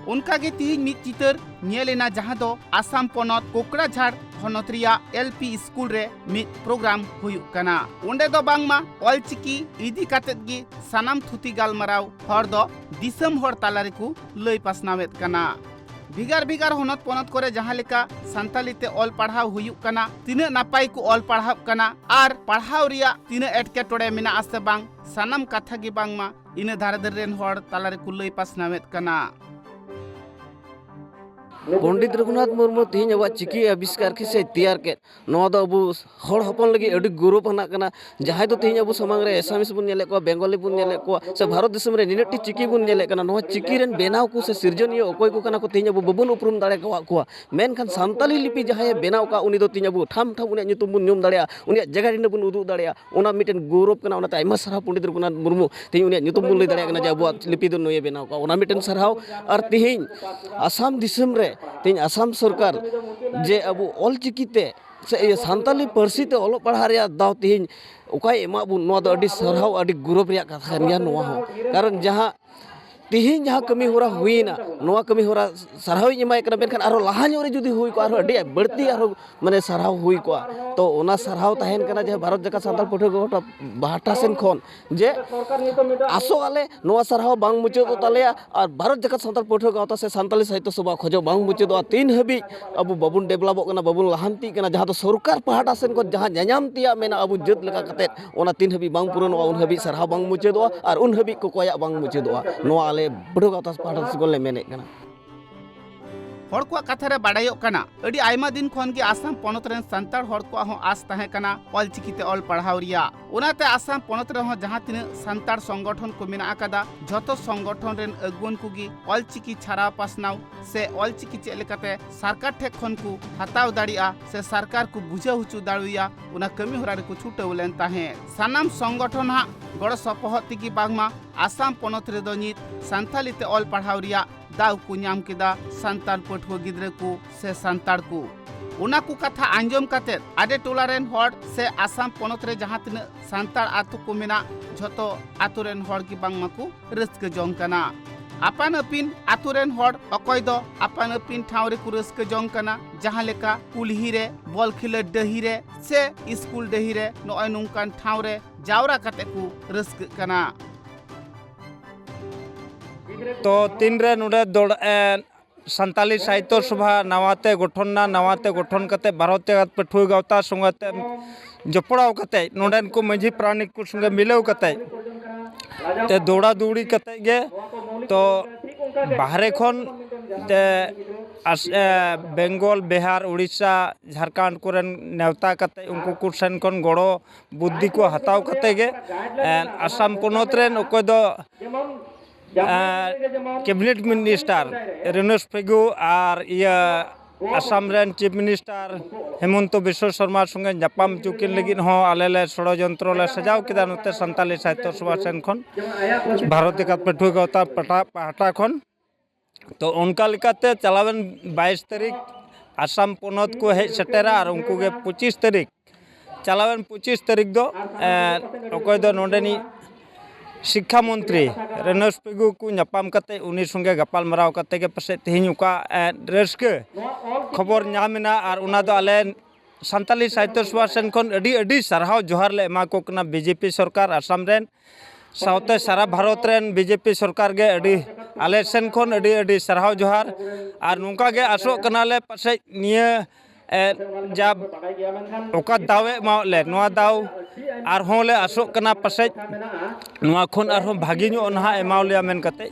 ᱚᱱᱠᱟ ᱜᱮ ᱛᱤᱦᱤᱧ ᱢᱤᱫ ᱪᱤᱛᱟᱹᱨ ᱧᱮᱞ ᱮᱱᱟ, ᱡᱟᱦᱟᱸ ᱫᱚ ᱟᱥᱟᱢ ᱯᱚᱱᱚᱛ ᱠᱳᱠᱲᱟᱡᱷᱟᱲ ᱦᱚᱱᱚᱛ ᱨᱮᱭᱟᱜ ᱮᱞ ᱯᱤ ᱥᱠᱩᱞ ᱨᱮ ᱢᱤᱫ ᱯᱨᱳᱜᱨᱟᱢ ᱦᱩᱭᱩᱜ ᱠᱟᱱᱟ᱾ ᱚᱸᱰᱮ ᱫᱚ ᱵᱟᱝᱢᱟ ᱚᱞᱪᱤᱠᱤ ᱤᱫᱤ ᱠᱟᱛᱮᱫ ᱜᱮ ᱥᱟᱱᱟᱢ ᱛᱷᱩᱛᱤ ᱜᱟᱞᱢᱟᱨᱟᱣ ᱦᱚᱲ ᱫᱚ ᱫᱤᱥᱚᱢ ᱦᱚᱲ ᱛᱟᱞᱟ ᱨᱮᱠᱚ ᱞᱟᱹᱭ ᱯᱟᱥᱱᱟᱣᱮᱫ ᱠᱟᱱᱟ᱾ ᱵᱷᱮᱜᱟᱨ ᱵᱷᱮᱜᱟᱨ ᱦᱚᱱᱚᱛ ᱯᱚᱱᱚᱛ ᱠᱚᱨᱮ ᱡᱟᱦᱟᱸ ᱞᱮᱠᱟ ᱥᱟᱱᱛᱟᱞᱤ ᱛᱮ ᱚᱞ ᱯᱟᱲᱦᱟᱣ ᱦᱩᱭᱩᱜ ᱠᱟᱱᱟ, ᱛᱤᱱᱟᱹᱜ ᱱᱟᱯᱟᱭ ᱠᱚ ᱚᱞ ᱯᱟᱲᱦᱟᱜ ᱠᱟᱱᱟ ᱟᱨ ᱯᱟᱲᱦᱟᱣ ᱨᱮᱭᱟᱜ ᱛᱤᱱᱟᱹᱜ ᱮᱴᱠᱮᱴᱚᱬᱮ ᱢᱮᱱᱟᱜᱼᱟ ᱥᱮ ᱵᱟᱝ, ᱥᱟᱱᱟᱢ ᱠᱟᱛᱷᱟ ᱜᱮ ᱵᱟᱝᱢᱟ ᱤᱱᱟᱹ ᱫᱷᱟᱨᱮ ᱫᱷᱟᱨᱮ ᱨᱮᱱ ᱦᱚᱲ ᱛᱟᱞᱟ ᱨᱮᱠᱚ ᱞᱟᱹᱭ ᱯᱟᱥᱱᱟᱣᱮᱫ ᱠᱟᱱᱟ᱾ ᱯᱚᱱᱰᱤᱛ ᱨᱚᱜᱷᱩᱱᱟᱛᱷ ᱢᱩᱨᱢᱩ ᱛᱮᱦᱮᱧ ᱟᱵᱚᱣᱟᱜ ᱪᱤᱠᱤ ᱟᱵᱤᱥᱠᱟᱨ ᱠᱮᱫ ᱥᱮ ᱛᱮᱭᱟᱨ ᱠᱮᱫ, ᱱᱚᱣᱟ ᱫᱚ ᱟᱵᱚ ᱦᱚᱲ ᱦᱚᱯᱚᱱ ᱞᱟᱹᱜᱤᱫ ᱟᱹᱰᱤ ᱜᱚᱨᱚᱵᱽ ᱟᱱᱟᱜ ᱠᱟᱱᱟ᱾ ᱡᱟᱦᱟᱸᱭ ᱫᱚ ᱛᱮᱦᱮᱧ ᱟᱵᱚ ᱥᱟᱢᱟᱝ ᱨᱮ ᱮᱥᱟᱢᱤᱥ ᱵᱚᱱ ᱧᱮᱞᱮᱫ ᱠᱚᱣᱟ, ᱵᱮᱝᱜᱚᱞᱤ ᱵᱚᱱ ᱧᱮᱞᱮᱫ ᱠᱚᱣᱟ, ᱥᱮ ᱵᱷᱟᱨᱚᱛ ᱫᱤᱥᱚᱢ ᱨᱮ ᱱᱤᱱᱟᱹᱜ ᱴᱤ ᱪᱤᱠᱤ ᱵᱚᱱ ᱧᱮᱞᱮᱫ ᱠᱟᱱᱟ, ᱱᱚᱣᱟ ᱪᱤᱠᱤ ᱨᱮᱱ ᱵᱮᱱᱟᱣ ᱠᱚ ᱥᱮ ᱥᱤᱨᱡᱚᱱᱤᱭᱟᱹ ᱚᱠᱚᱭ ᱠᱚ ᱠᱟᱱᱟ ᱠᱚ, ᱛᱮᱦᱮᱧ ᱟᱵᱚ ᱵᱟᱵᱚᱱ ᱩᱯᱨᱩᱢ ᱫᱟᱲᱮ ᱟᱠᱟᱫ ᱠᱚᱣᱟ᱾ ᱢᱮᱱᱠᱷᱟᱱ ᱥᱟᱱᱛᱟᱞᱤ ᱞᱤᱯᱤ ᱡᱟᱦᱟᱸᱭᱮ ᱵᱮᱱᱟᱣ ᱠᱟᱜ, ᱩᱱᱤ ᱫᱚ ᱛᱮᱦᱮᱧ ᱟᱵᱚ ᱴᱷᱟᱢ ᱴᱷᱟᱢ ᱩᱱᱤᱭᱟᱜ ᱧᱩᱛᱩᱢ ᱵᱚᱱ ᱧᱩᱢ ᱫᱟᱲᱮᱭᱟᱜᱼᱟ, ᱩᱱᱤᱭᱟᱜ ᱡᱟᱭᱜᱟ ᱨᱮ ᱵᱚᱱ ᱩᱫᱩᱜ ᱫᱟᱲᱮᱭᱟᱜᱼᱟ᱾ ᱚᱱᱟ ᱢᱤᱫᱴᱮᱱ ᱜᱚᱨᱚᱵᱽ ᱠᱟᱱᱟ᱾ ᱚᱱᱟᱛᱮ ᱟᱭᱢᱟ ᱥᱟᱨᱦᱟᱣ ᱯᱚᱱᱰᱤᱛ ᱨᱚᱜᱷᱩᱱᱟᱛᱷ ᱢᱩᱨᱢᱩ, ᱛᱮᱦᱮᱧ ᱩᱱᱤᱭᱟᱜ ᱧᱩᱛᱩᱢ ᱵᱚᱱ ᱞᱟᱹᱭ ᱫᱟᱲᱮᱭᱟᱜ ᱠᱟᱱᱟ ᱡᱮ ᱟᱵᱚᱣᱟᱜ ᱞᱤᱯᱤ ᱫᱚ ᱱᱩᱭᱮ ᱵᱮᱱᱟᱣ ᱠᱟᱜᱼᱟ, ᱚᱱᱟ ᱢᱤᱫᱴᱮᱱ ᱥᱟᱨᱦᱟᱣ᱾ ᱟᱨ ᱛᱮᱦᱮᱧ ᱟᱥᱟᱢ ᱫᱤᱥᱚᱢ ᱨᱮ, ᱛᱮᱦᱮᱧ ᱟᱥᱟᱢ ᱥᱚᱨᱠᱟᱨ ᱡᱮ ᱟᱵᱚ ᱚᱞ ᱪᱤᱠᱤ ᱛᱮ ᱥᱮ ᱤᱭᱟᱹ ᱥᱟᱱᱛᱟᱞᱤ ᱯᱟᱹᱨᱥᱤ ᱛᱮ ᱚᱞᱚᱜ ᱯᱟᱲᱦᱟᱜ ᱨᱮᱭᱟᱜ ᱫᱟᱣ ᱛᱮᱦᱮᱧ ᱚᱠᱟᱭ ᱮᱢᱟᱜ ᱵᱚᱱ, ᱱᱚᱣᱟ ᱫᱚ ᱟᱹᱰᱤ ᱥᱟᱨᱦᱟᱣ, ᱟᱹᱰᱤ ᱜᱚᱨᱚᱵᱽ ᱨᱮᱭᱟᱜ ᱠᱟᱛᱷᱟ ᱠᱟᱱ ᱜᱮᱭᱟ ᱱᱚᱣᱟ ᱦᱚᱸ᱾ ᱠᱟᱨᱚᱱ ᱡᱟᱦᱟᱸ ᱛᱮᱦᱮᱧ ᱡᱟᱦᱟᱸ ᱠᱟᱹᱢᱤ ᱦᱚᱨᱟ ᱦᱩᱭᱱᱟ, ᱱᱚᱣᱟ ᱠᱟᱹᱢᱤ ᱦᱚᱨᱟ ᱥᱟᱨᱦᱟᱣᱤᱧ ᱮᱢᱟᱭ ᱠᱟᱱᱟ, ᱢᱮᱱᱠᱷᱟᱱ ᱟᱨᱦᱚᱸ ᱞᱟᱦᱟ ᱧᱚᱜ ᱨᱮ ᱡᱩᱫᱤ ᱦᱩᱭ ᱠᱚᱜᱼᱟ, ᱟᱨᱦᱚᱸ ᱟᱹᱰᱤ ᱵᱟᱹᱲᱛᱤ ᱟᱨᱦᱚᱸ ᱢᱟᱱᱮ ᱥᱟᱨᱦᱟᱣ ᱦᱩᱭ ᱠᱚᱜᱼᱟ᱾ ᱛᱚ ᱚᱱᱟ ᱥᱟᱨᱦᱟᱣ ᱛᱟᱦᱮᱱ ᱠᱟᱱᱟ ᱡᱮ ᱵᱷᱟᱨᱚᱛ ᱡᱟᱠᱟᱛ ᱥᱟᱱᱛᱟᱲ ᱯᱟᱹᱴᱷᱩᱣᱟᱹ ᱜᱟᱶᱛᱟ ᱯᱟᱦᱴᱟ ᱥᱮᱱ ᱠᱷᱚᱱ ᱡᱮ ᱟᱥᱚᱜ ᱟᱞᱮ ᱱᱚᱣᱟ ᱥᱟᱨᱦᱟᱣ ᱵᱟᱝ ᱢᱩᱪᱟᱹᱫᱚᱜ ᱛᱟᱞᱮᱭᱟ ᱟᱨ ᱵᱷᱟᱨᱚᱛ ᱡᱟᱠᱟᱛ ᱥᱟᱱᱛᱟᱲ ᱯᱟᱹᱴᱷᱩᱣᱟᱹ ᱜᱟᱶᱛᱟ ᱥᱮ ᱥᱟᱱᱛᱟᱞᱤ ᱥᱟᱦᱤᱛᱛᱚ ᱥᱚᱵᱷᱟ ᱠᱷᱚᱡᱚᱜ ᱵᱟᱝ ᱢᱩᱪᱟᱹᱫᱚᱜᱼᱟ᱾ ᱛᱤᱱ ᱦᱟᱹᱵᱤᱡ ᱟᱵᱚ ᱵᱟᱵᱚᱱ ᱰᱮᱵᱷᱞᱚᱯᱚᱜ ᱠᱟᱱᱟ, ᱵᱟᱵᱚᱱ ᱞᱟᱦᱟᱱᱛᱤᱜ ᱠᱟᱱᱟ, ᱡᱟᱦᱟᱸ ᱫᱚ ᱥᱚᱨᱠᱟᱨ ᱯᱟᱦᱴᱟ ᱥᱮᱱ ᱠᱷᱚᱱ ᱡᱟᱦᱟᱸ ᱧᱟᱧᱟᱢ ᱛᱮᱭᱟᱜ ᱢᱮᱱᱟᱜᱼᱟ ᱟᱵᱚ ᱡᱟᱹᱛ ᱞᱮᱠᱟ ᱠᱟᱛᱮᱫ, ᱚᱱᱟ ᱛᱤᱱ ᱦᱟᱹᱵᱤᱡ ᱵᱟᱝ ᱯᱩᱨᱚᱱᱚᱜᱼᱟ, ᱩᱱ ᱦᱟᱹᱵᱤᱡ ᱥᱟᱨᱦᱟᱣ ᱵᱟᱝ ᱢᱩᱪᱟᱹᱫᱚᱜᱼᱟ ᱟᱨ ᱩᱱ ᱦᱟᱹᱵᱤᱡ ᱠᱚᱠᱚᱭᱟᱜ ᱵᱟᱝ ᱢᱩᱪᱟᱹᱫᱚᱜᱼᱟ᱾ ᱱᱚᱣᱟ ᱟᱞᱮ ᱯᱟᱹᱴᱷᱩᱣᱟᱹ ᱜᱟᱶᱛᱟ ᱯᱟᱦᱴᱟ ᱥᱮᱱ ᱠᱷᱚᱱ ᱞᱮ ᱢᱮᱱᱮᱫ ᱠᱟᱱᱟ᱾ ᱦᱚᱲ ᱠᱚᱣᱟᱜ ᱠᱟᱛᱷᱟ ᱨᱮ ᱵᱟᱰᱟᱭᱚᱜ ᱠᱟᱱᱟ, ᱟᱹᱰᱤ ᱟᱭᱢᱟ ᱫᱤᱱ ᱠᱷᱚᱱ ᱜᱮ ᱟᱥᱟᱢ ᱯᱚᱱᱚᱛ ᱨᱮᱱ ᱥᱟᱱᱛᱟᱲ ᱦᱚᱲ ᱠᱚᱣᱟᱜ ᱦᱚᱸ ᱟᱥ ᱛᱟᱦᱮᱸ ᱠᱟᱱᱟ ᱚᱞᱪᱤᱠᱤ ᱛᱮ ᱚᱞ ᱯᱟᱲᱦᱟᱣ ᱨᱮᱭᱟᱜ᱾ ᱚᱱᱟᱛᱮ ᱟᱥᱟᱢ ᱯᱚᱱᱚᱛ ᱨᱮᱦᱚᱸ ᱡᱟᱦᱟᱸ ᱛᱤᱱᱟᱹᱜ ᱥᱟᱱᱛᱟᱲ ᱥᱚᱝᱜᱚᱴᱷᱚᱱ ᱠᱚ ᱢᱮᱱᱟᱜ ᱟᱠᱟᱫᱟ, ᱡᱷᱚᱛᱚ ᱥᱚᱝᱜᱚᱴᱷᱚᱱ ᱨᱮᱱ ᱟᱹᱜᱩᱣᱟᱹᱱ ᱠᱚᱜᱮ ᱚᱞᱪᱤᱠᱤ ᱪᱷᱟᱨᱟᱣ ᱯᱟᱥᱱᱟᱣ ᱥᱮ ᱚᱞᱪᱤᱠᱤ ᱪᱮᱫ ᱞᱮᱠᱟᱛᱮ ᱥᱚᱨᱠᱟᱨ ᱴᱷᱮᱱ ᱠᱷᱚᱱ ᱠᱚ ᱦᱟᱛᱟᱣ ᱫᱟᱲᱮᱭᱟᱜᱼᱟ ᱥᱮ ᱥᱚᱨᱠᱟᱨ ᱠᱚ ᱵᱩᱡᱷᱟᱹᱣ ᱦᱚᱪᱚ ᱫᱟᱲᱮᱭᱟᱜᱼᱟ, ᱚᱱᱟ ᱠᱟᱹᱢᱤ ᱦᱚᱨᱟ ᱨᱮᱠᱚ ᱪᱷᱩᱴᱟᱹᱣ ᱞᱮᱱ ᱛᱟᱦᱮᱸᱫ᱾ ᱥᱟᱱᱟᱢ ᱥᱚᱝᱜᱚᱴᱷᱚᱱ ᱟᱜ ᱜᱚᱲᱚ ᱥᱚᱯᱚᱦᱚᱫ ᱛᱮᱜᱮ ᱵᱟᱝᱢᱟ ᱟᱥᱟᱢ ᱯᱚᱱᱚᱛ ᱨᱮᱫᱚ ᱱᱤᱛ ᱥᱟᱱᱛᱟᱞᱤ ᱛᱮ ᱚᱞ ᱯᱟᱲᱦᱟᱣ ᱨᱮᱭᱟᱜ ᱫᱟᱣ ᱠᱚ ᱧᱟᱢ ᱠᱮᱫᱟ ᱥᱟᱱᱛᱟᱲ ᱯᱟᱹᱴᱷᱩᱣᱟᱹ ᱜᱤᱫᱽᱨᱟᱹ ᱠᱚ ᱥᱮ ᱥᱟᱱᱛᱟᱲ ᱠᱚ᱾ ᱚᱱᱟ ᱠᱚ ᱠᱟᱛᱷᱟ ᱟᱸᱡᱚᱢ ᱠᱟᱛᱮ ᱟᱰᱮ ᱴᱚᱞᱟ ᱨᱮᱱ ᱦᱚᱲ ᱥᱮ ᱟᱥᱟᱢ ᱯᱚᱱᱚᱛ ᱨᱮ ᱡᱟᱦᱟᱸ ᱛᱤᱱᱟᱹᱜ ᱥᱟᱱᱛᱟᱲ ᱟᱛᱳ ᱠᱚ ᱢᱮᱱᱟᱜ, ᱡᱷᱚᱛᱚ ᱟᱛᱳ ᱨᱮᱱ ᱦᱚᱲ ᱜᱮ ᱵᱟᱝᱢᱟ ᱠᱚ ᱨᱟᱹᱥᱠᱟᱹ ᱡᱚᱝ ᱠᱟᱱᱟ᱾ ᱟᱯᱟᱱ ᱟᱹᱯᱤᱱ ᱟᱛᱳ ᱨᱮᱱ ᱦᱚᱲ ᱚᱠᱚᱭ ᱫᱚ ᱟᱯᱟᱱ ᱟᱹᱯᱤᱱ ᱴᱷᱟᱶ ᱨᱮᱠᱚ ᱨᱟᱹᱥᱠᱟᱹ ᱡᱚᱝ ᱠᱟᱱᱟ, ᱡᱟᱦᱟᱸ ᱞᱮᱠᱟ ᱠᱩᱞᱦᱤ ᱨᱮ, ᱵᱚᱞ ᱠᱷᱮᱞᱳᱰ ᱰᱟᱹᱦᱤ ᱨᱮ ᱥᱮ ᱥᱠᱩᱞ ᱰᱟᱹᱦᱤ ᱨᱮ, ᱱᱚᱜᱼᱚᱭ ᱱᱚᱝᱠᱟᱱ ᱴᱷᱟᱶ ᱨᱮ ᱡᱟᱣᱨᱟ ᱠᱟᱛᱮ ᱠᱚ ᱨᱟᱹᱥᱠᱟᱹᱜ ᱠᱟᱱᱟ᱾ ᱛᱚ ᱛᱤᱱᱨᱮ ᱱᱚᱰᱮ ᱫᱚᱲ ᱮ, ᱥᱟᱱᱛᱟᱞᱤ ᱥᱟᱦᱤᱛᱛᱚ ᱥᱚᱵᱷᱟ ᱱᱟᱣᱟᱛᱮ ᱜᱚᱴᱷᱚᱱ ᱱᱟ, ᱱᱟᱣᱟᱛᱮ ᱜᱚᱴᱷᱚᱱ ᱠᱟᱛᱮ ᱵᱷᱟᱨᱚᱛ ᱡᱟᱠᱟᱛ ᱯᱟᱹᱴᱷᱩᱣᱟᱹ ᱜᱟᱶᱛᱟ ᱥᱚᱸᱜᱮ ᱛᱮ ᱡᱚᱯᱲᱟᱣ ᱠᱟᱛᱮ ᱱᱚᱰᱮᱱ ᱠᱚ ᱢᱟᱹᱡᱷᱤ ᱯᱟᱨᱟᱱᱤᱠ ᱠᱚ ᱥᱚᱸᱜᱮ ᱢᱤᱞᱟᱹᱣ ᱠᱟᱛᱮ ᱛᱮ ᱫᱚᱣᱲᱟ ᱫᱚᱣᱲᱤ ᱠᱟᱛᱮ ᱜᱮ ᱛᱚ ᱵᱟᱦᱨᱮ ᱠᱷᱚᱱ ᱛᱮ ᱟᱥ-, ᱮ, ᱵᱮᱝᱜᱚᱞ, ᱵᱤᱦᱟᱨ, ᱩᱲᱤᱥᱥᱟ, ᱡᱷᱟᱲᱠᱷᱚᱸᱰ ᱠᱚᱨᱮᱱ ᱱᱮᱣᱛᱟ ᱠᱟᱛᱮ ᱩᱱᱠᱩ ᱠᱚ ᱥᱮᱱ ᱠᱷᱚᱱ ᱜᱚᱲᱚ ᱵᱩᱫᱽᱫᱷᱤ ᱠᱚ ᱦᱟᱛᱟᱣ ᱠᱟᱛᱮ ᱜᱮ, ᱮ, ᱟᱥᱟᱢ ᱯᱚᱱᱚᱛ ᱨᱮᱱ ᱚᱠᱚᱭ ᱫᱚ, ᱮ, ᱠᱮᱵᱤᱱᱮᱴ ᱢᱤᱱᱤᱥᱴᱟᱨ ᱨᱮᱱᱳᱥ ᱯᱷᱮᱜᱩ ᱟᱨ ᱤᱭᱟᱹ ᱟᱥᱟᱢ ᱨᱮᱱ ᱪᱤᱯ ᱢᱤᱱᱤᱥᱴᱟᱨ ᱦᱮᱢᱚᱱᱛᱚ ᱵᱤᱥᱥᱚ ᱥᱚᱨᱢᱟ ᱥᱚᱸᱜᱮ ᱧᱟᱯᱟᱢ ᱦᱚᱪᱚ ᱠᱤᱱ ᱞᱟᱹᱜᱤᱫ ᱦᱚᱸ ᱟᱞᱮ ᱞᱮ ᱥᱚᱲᱚᱡᱚᱱᱛᱨᱚ ᱞᱮ ᱥᱟᱡᱟᱣ ᱠᱮᱫᱟ ᱱᱚᱛᱮ ᱥᱟᱱᱛᱟᱞᱤ ᱥᱟᱦᱤᱛᱛᱚ ᱥᱚᱵᱷᱟ ᱥᱮᱱ ᱠᱷᱚᱱ, ᱵᱷᱟᱨᱚᱛ ᱡᱟᱠᱟᱛ ᱯᱟᱹᱴᱷᱩᱣᱟᱹ ᱜᱟᱶᱛᱟ ᱯᱟᱴᱟ-, ᱯᱟᱦᱴᱟ ᱠᱷᱚᱱ᱾ ᱛᱚ ᱚᱱᱠᱟ ᱞᱮᱠᱟᱛᱮ ᱪᱟᱞᱟᱣᱮᱱ ᱵᱟᱭᱤᱥ ᱛᱟᱹᱨᱤᱠᱷ ᱟᱥᱟᱢ ᱯᱚᱱᱚᱛ ᱠᱚ ᱦᱮᱡ ᱥᱮᱴᱮᱨᱟ ᱟᱨ ᱩᱱᱠᱩ ᱜᱮ ᱯᱚᱸᱪᱤᱥ ᱛᱟᱹᱨᱤᱠᱷ, ᱪᱟᱞᱟᱣᱮᱱ ᱯᱚᱸᱪᱤᱥ ᱛᱟᱹᱨᱤᱠᱷ ᱫᱚ, ᱮ, ᱚᱠᱚᱭ ᱫᱚ ᱱᱚᱰᱮᱱᱤᱡ ᱥᱤᱠᱠᱷᱟ ᱢᱚᱱᱛᱨᱤ ᱨᱮᱱᱳᱥ ᱯᱮᱜᱩ ᱠᱚ ᱧᱟᱯᱟᱢ ᱠᱟᱛᱮ ᱩᱱᱤ ᱥᱚᱸᱜᱮ ᱜᱟᱯᱟᱞᱢᱟᱨᱟᱣ ᱠᱟᱛᱮ ᱜᱮ ᱯᱟᱥᱮᱡ ᱛᱮᱦᱮᱧ ᱚᱠᱟ, ᱮ, ᱨᱟᱹᱥᱠᱟᱹ ᱠᱷᱚᱵᱚᱨ ᱧᱟᱢ ᱮᱱᱟ ᱟᱨ ᱚᱱᱟ ᱫᱚ ᱟᱞᱮ ᱥᱟᱱᱛᱟᱞᱤ ᱥᱟᱦᱤᱛᱛᱚ ᱥᱚᱵᱷᱟ ᱥᱮᱱ ᱠᱷᱚᱱ ᱟᱹᱰᱤ ᱟᱹᱰᱤ ᱥᱟᱨᱦᱟᱣ ᱡᱚᱦᱟᱨ ᱞᱮ ᱮᱢᱟ ᱠᱚ ᱠᱟᱱᱟ᱾ ᱵᱤᱡᱮᱯᱤ ᱥᱚᱨᱠᱟᱨ ᱟᱥᱟᱢ ᱨᱮᱱ ᱥᱟᱶᱛᱮ ᱥᱟᱨᱟ ᱵᱷᱟᱨᱚᱛ ᱨᱮᱱ ᱵᱤᱡᱮᱯᱤ ᱥᱚᱨᱠᱟᱨ ᱜᱮ ᱟᱹᱰᱤ ᱟᱞᱮ ᱥᱮᱱ ᱠᱷᱚᱱ ᱟᱹᱰᱤ ᱟᱹᱰᱤ ᱥᱟᱨᱦᱟᱣ ᱡᱚᱦᱟᱨ᱾ ᱟᱨ ᱱᱚᱝᱠᱟ ᱜᱮ ᱟᱥᱚᱜ ᱠᱟᱱᱟᱞᱮ ᱯᱟᱥᱮᱡ ᱱᱤᱭᱟᱹ, ᱮ, ᱡᱟ ᱚᱠᱟ ᱫᱟᱣ ᱮ ᱮᱢᱟᱣᱟᱫ ᱞᱮ ᱱᱚᱣᱟ ᱫᱟᱣ ᱟᱨᱦᱚᱸ ᱞᱮ ᱟᱥᱚᱜ ᱠᱟᱱᱟ ᱯᱟᱥᱮᱡ ᱱᱚᱣᱟ ᱠᱷᱚᱱ ᱟᱨᱦᱚᱸ ᱵᱷᱟᱹᱜᱤ ᱧᱚᱜ ᱱᱟᱦᱟᱜ ᱮᱢᱟᱣ ᱞᱮᱭᱟ ᱢᱮᱱ ᱠᱟᱛᱮ᱾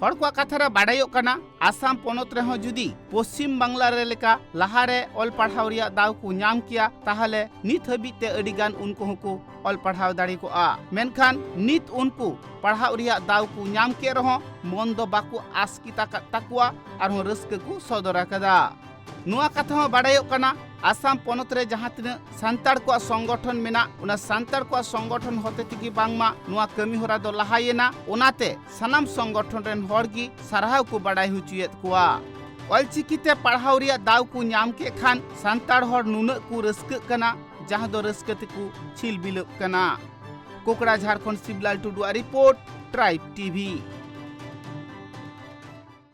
ᱦᱚᱲ ᱠᱚᱣᱟᱜ ᱠᱟᱛᱷᱟ ᱨᱮ ᱵᱟᱰᱟᱭᱚᱜ ᱠᱟᱱᱟ, ᱟᱥᱟᱢ ᱯᱚᱱᱚᱛ ᱨᱮᱦᱚᱸ ᱡᱩᱫᱤ ᱯᱚᱥᱪᱤᱢ ᱵᱟᱝᱞᱟ ᱨᱮ ᱞᱮᱠᱟ ᱞᱟᱦᱟᱨᱮ ᱚᱞ ᱯᱟᱲᱦᱟᱣ ᱨᱮᱭᱟᱜ ᱫᱟᱣ ᱠᱚ ᱧᱟᱢ ᱠᱮᱭᱟ, ᱛᱟᱦᱚᱞᱮ ᱱᱤᱛ ᱦᱟᱹᱵᱤᱡ ᱛᱮ ᱟᱹᱰᱤ ᱜᱟᱱ ᱩᱱᱠᱩ ᱦᱚᱸᱠᱚ ᱚᱞ ᱯᱟᱲᱦᱟᱣ ᱫᱟᱲᱮ ᱠᱚᱜᱼᱟ᱾ ᱢᱮᱱᱠᱷᱟᱱ ᱱᱤᱛ ᱩᱱᱠᱩ ᱯᱟᱲᱦᱟᱜ ᱨᱮᱭᱟᱜ ᱫᱟᱣ ᱠᱚ ᱧᱟᱢ ᱠᱮᱫ ᱨᱮᱦᱚᱸ ᱢᱚᱱ ᱫᱚ ᱵᱟᱠᱚ ᱟᱥᱠᱮᱛ ᱟᱠᱟᱫ ᱛᱟᱠᱚᱣᱟ, ᱟᱨᱦᱚᱸ ᱨᱟᱹᱥᱠᱟᱹ ᱠᱚ ᱥᱚᱫᱚᱨ ᱟᱠᱟᱫᱟ᱾ ᱱᱚᱣᱟ ᱠᱟᱛᱷᱟ ᱦᱚᱸ ᱵᱟᱰᱟᱭᱚᱜ ᱠᱟᱱᱟ, ᱟᱥᱟᱢ ᱯᱚᱱᱚᱛ ᱨᱮ ᱡᱟᱦᱟᱸ ᱛᱤᱱᱟᱹᱜ ᱥᱟᱱᱛᱟᱲ ᱠᱚᱣᱟᱜ ᱥᱚᱝᱜᱚᱴᱷᱚᱱ ᱢᱮᱱᱟᱜ, ᱚᱱᱟ ᱥᱟᱱᱛᱟᱲ ᱠᱚᱣᱟᱜ ᱥᱚᱝᱜᱚᱴᱷᱚᱱ ᱦᱚᱛᱮ ᱛᱮᱜᱮ ᱵᱟᱝᱢᱟ ᱱᱚᱣᱟ ᱠᱟᱹᱢᱤ ᱦᱚᱨᱟ ᱫᱚ ᱞᱟᱦᱟᱭᱮᱱᱟ᱾ ᱚᱱᱟᱛᱮ ᱥᱟᱱᱟᱢ ᱥᱚᱝᱜᱚᱴᱷᱚᱱ ᱨᱮᱱ ᱦᱚᱲ ᱜᱮ ᱥᱟᱨᱦᱟᱣ ᱠᱚ ᱵᱟᱰᱟᱭ ᱦᱚᱪᱚᱭᱮᱫ ᱠᱚᱣᱟ᱾ ᱚᱞᱪᱤᱠᱤ ᱛᱮ ᱯᱟᱲᱦᱟᱣ ᱨᱮᱭᱟᱜ ᱫᱟᱣ ᱠᱚ ᱧᱟᱢ ᱠᱮᱫ ᱠᱷᱟᱱ ᱥᱟᱱᱛᱟᱲ ᱦᱚᱲ ᱱᱩᱱᱟᱹᱜ ᱠᱚ ᱨᱟᱹᱥᱠᱟᱹᱜ ᱠᱟᱱᱟ, ᱡᱟᱦᱟᱸ ᱫᱚ ᱨᱟᱹᱥᱠᱟᱹ ᱛᱮᱠᱚ ᱪᱷᱤᱞᱵᱤᱞᱟᱹᱜ ᱠᱟᱱᱟ᱾ ᱠᱳᱠᱲᱟᱡᱷᱟᱲ ᱠᱷᱚᱱ ᱥᱤᱵᱞᱟᱞ ᱴᱩᱰᱩᱣᱟᱜ ᱨᱤᱯᱳᱨᱴ, ᱴᱨᱟᱭᱤᱵᱽ ᱴᱤᱵᱷᱤ᱾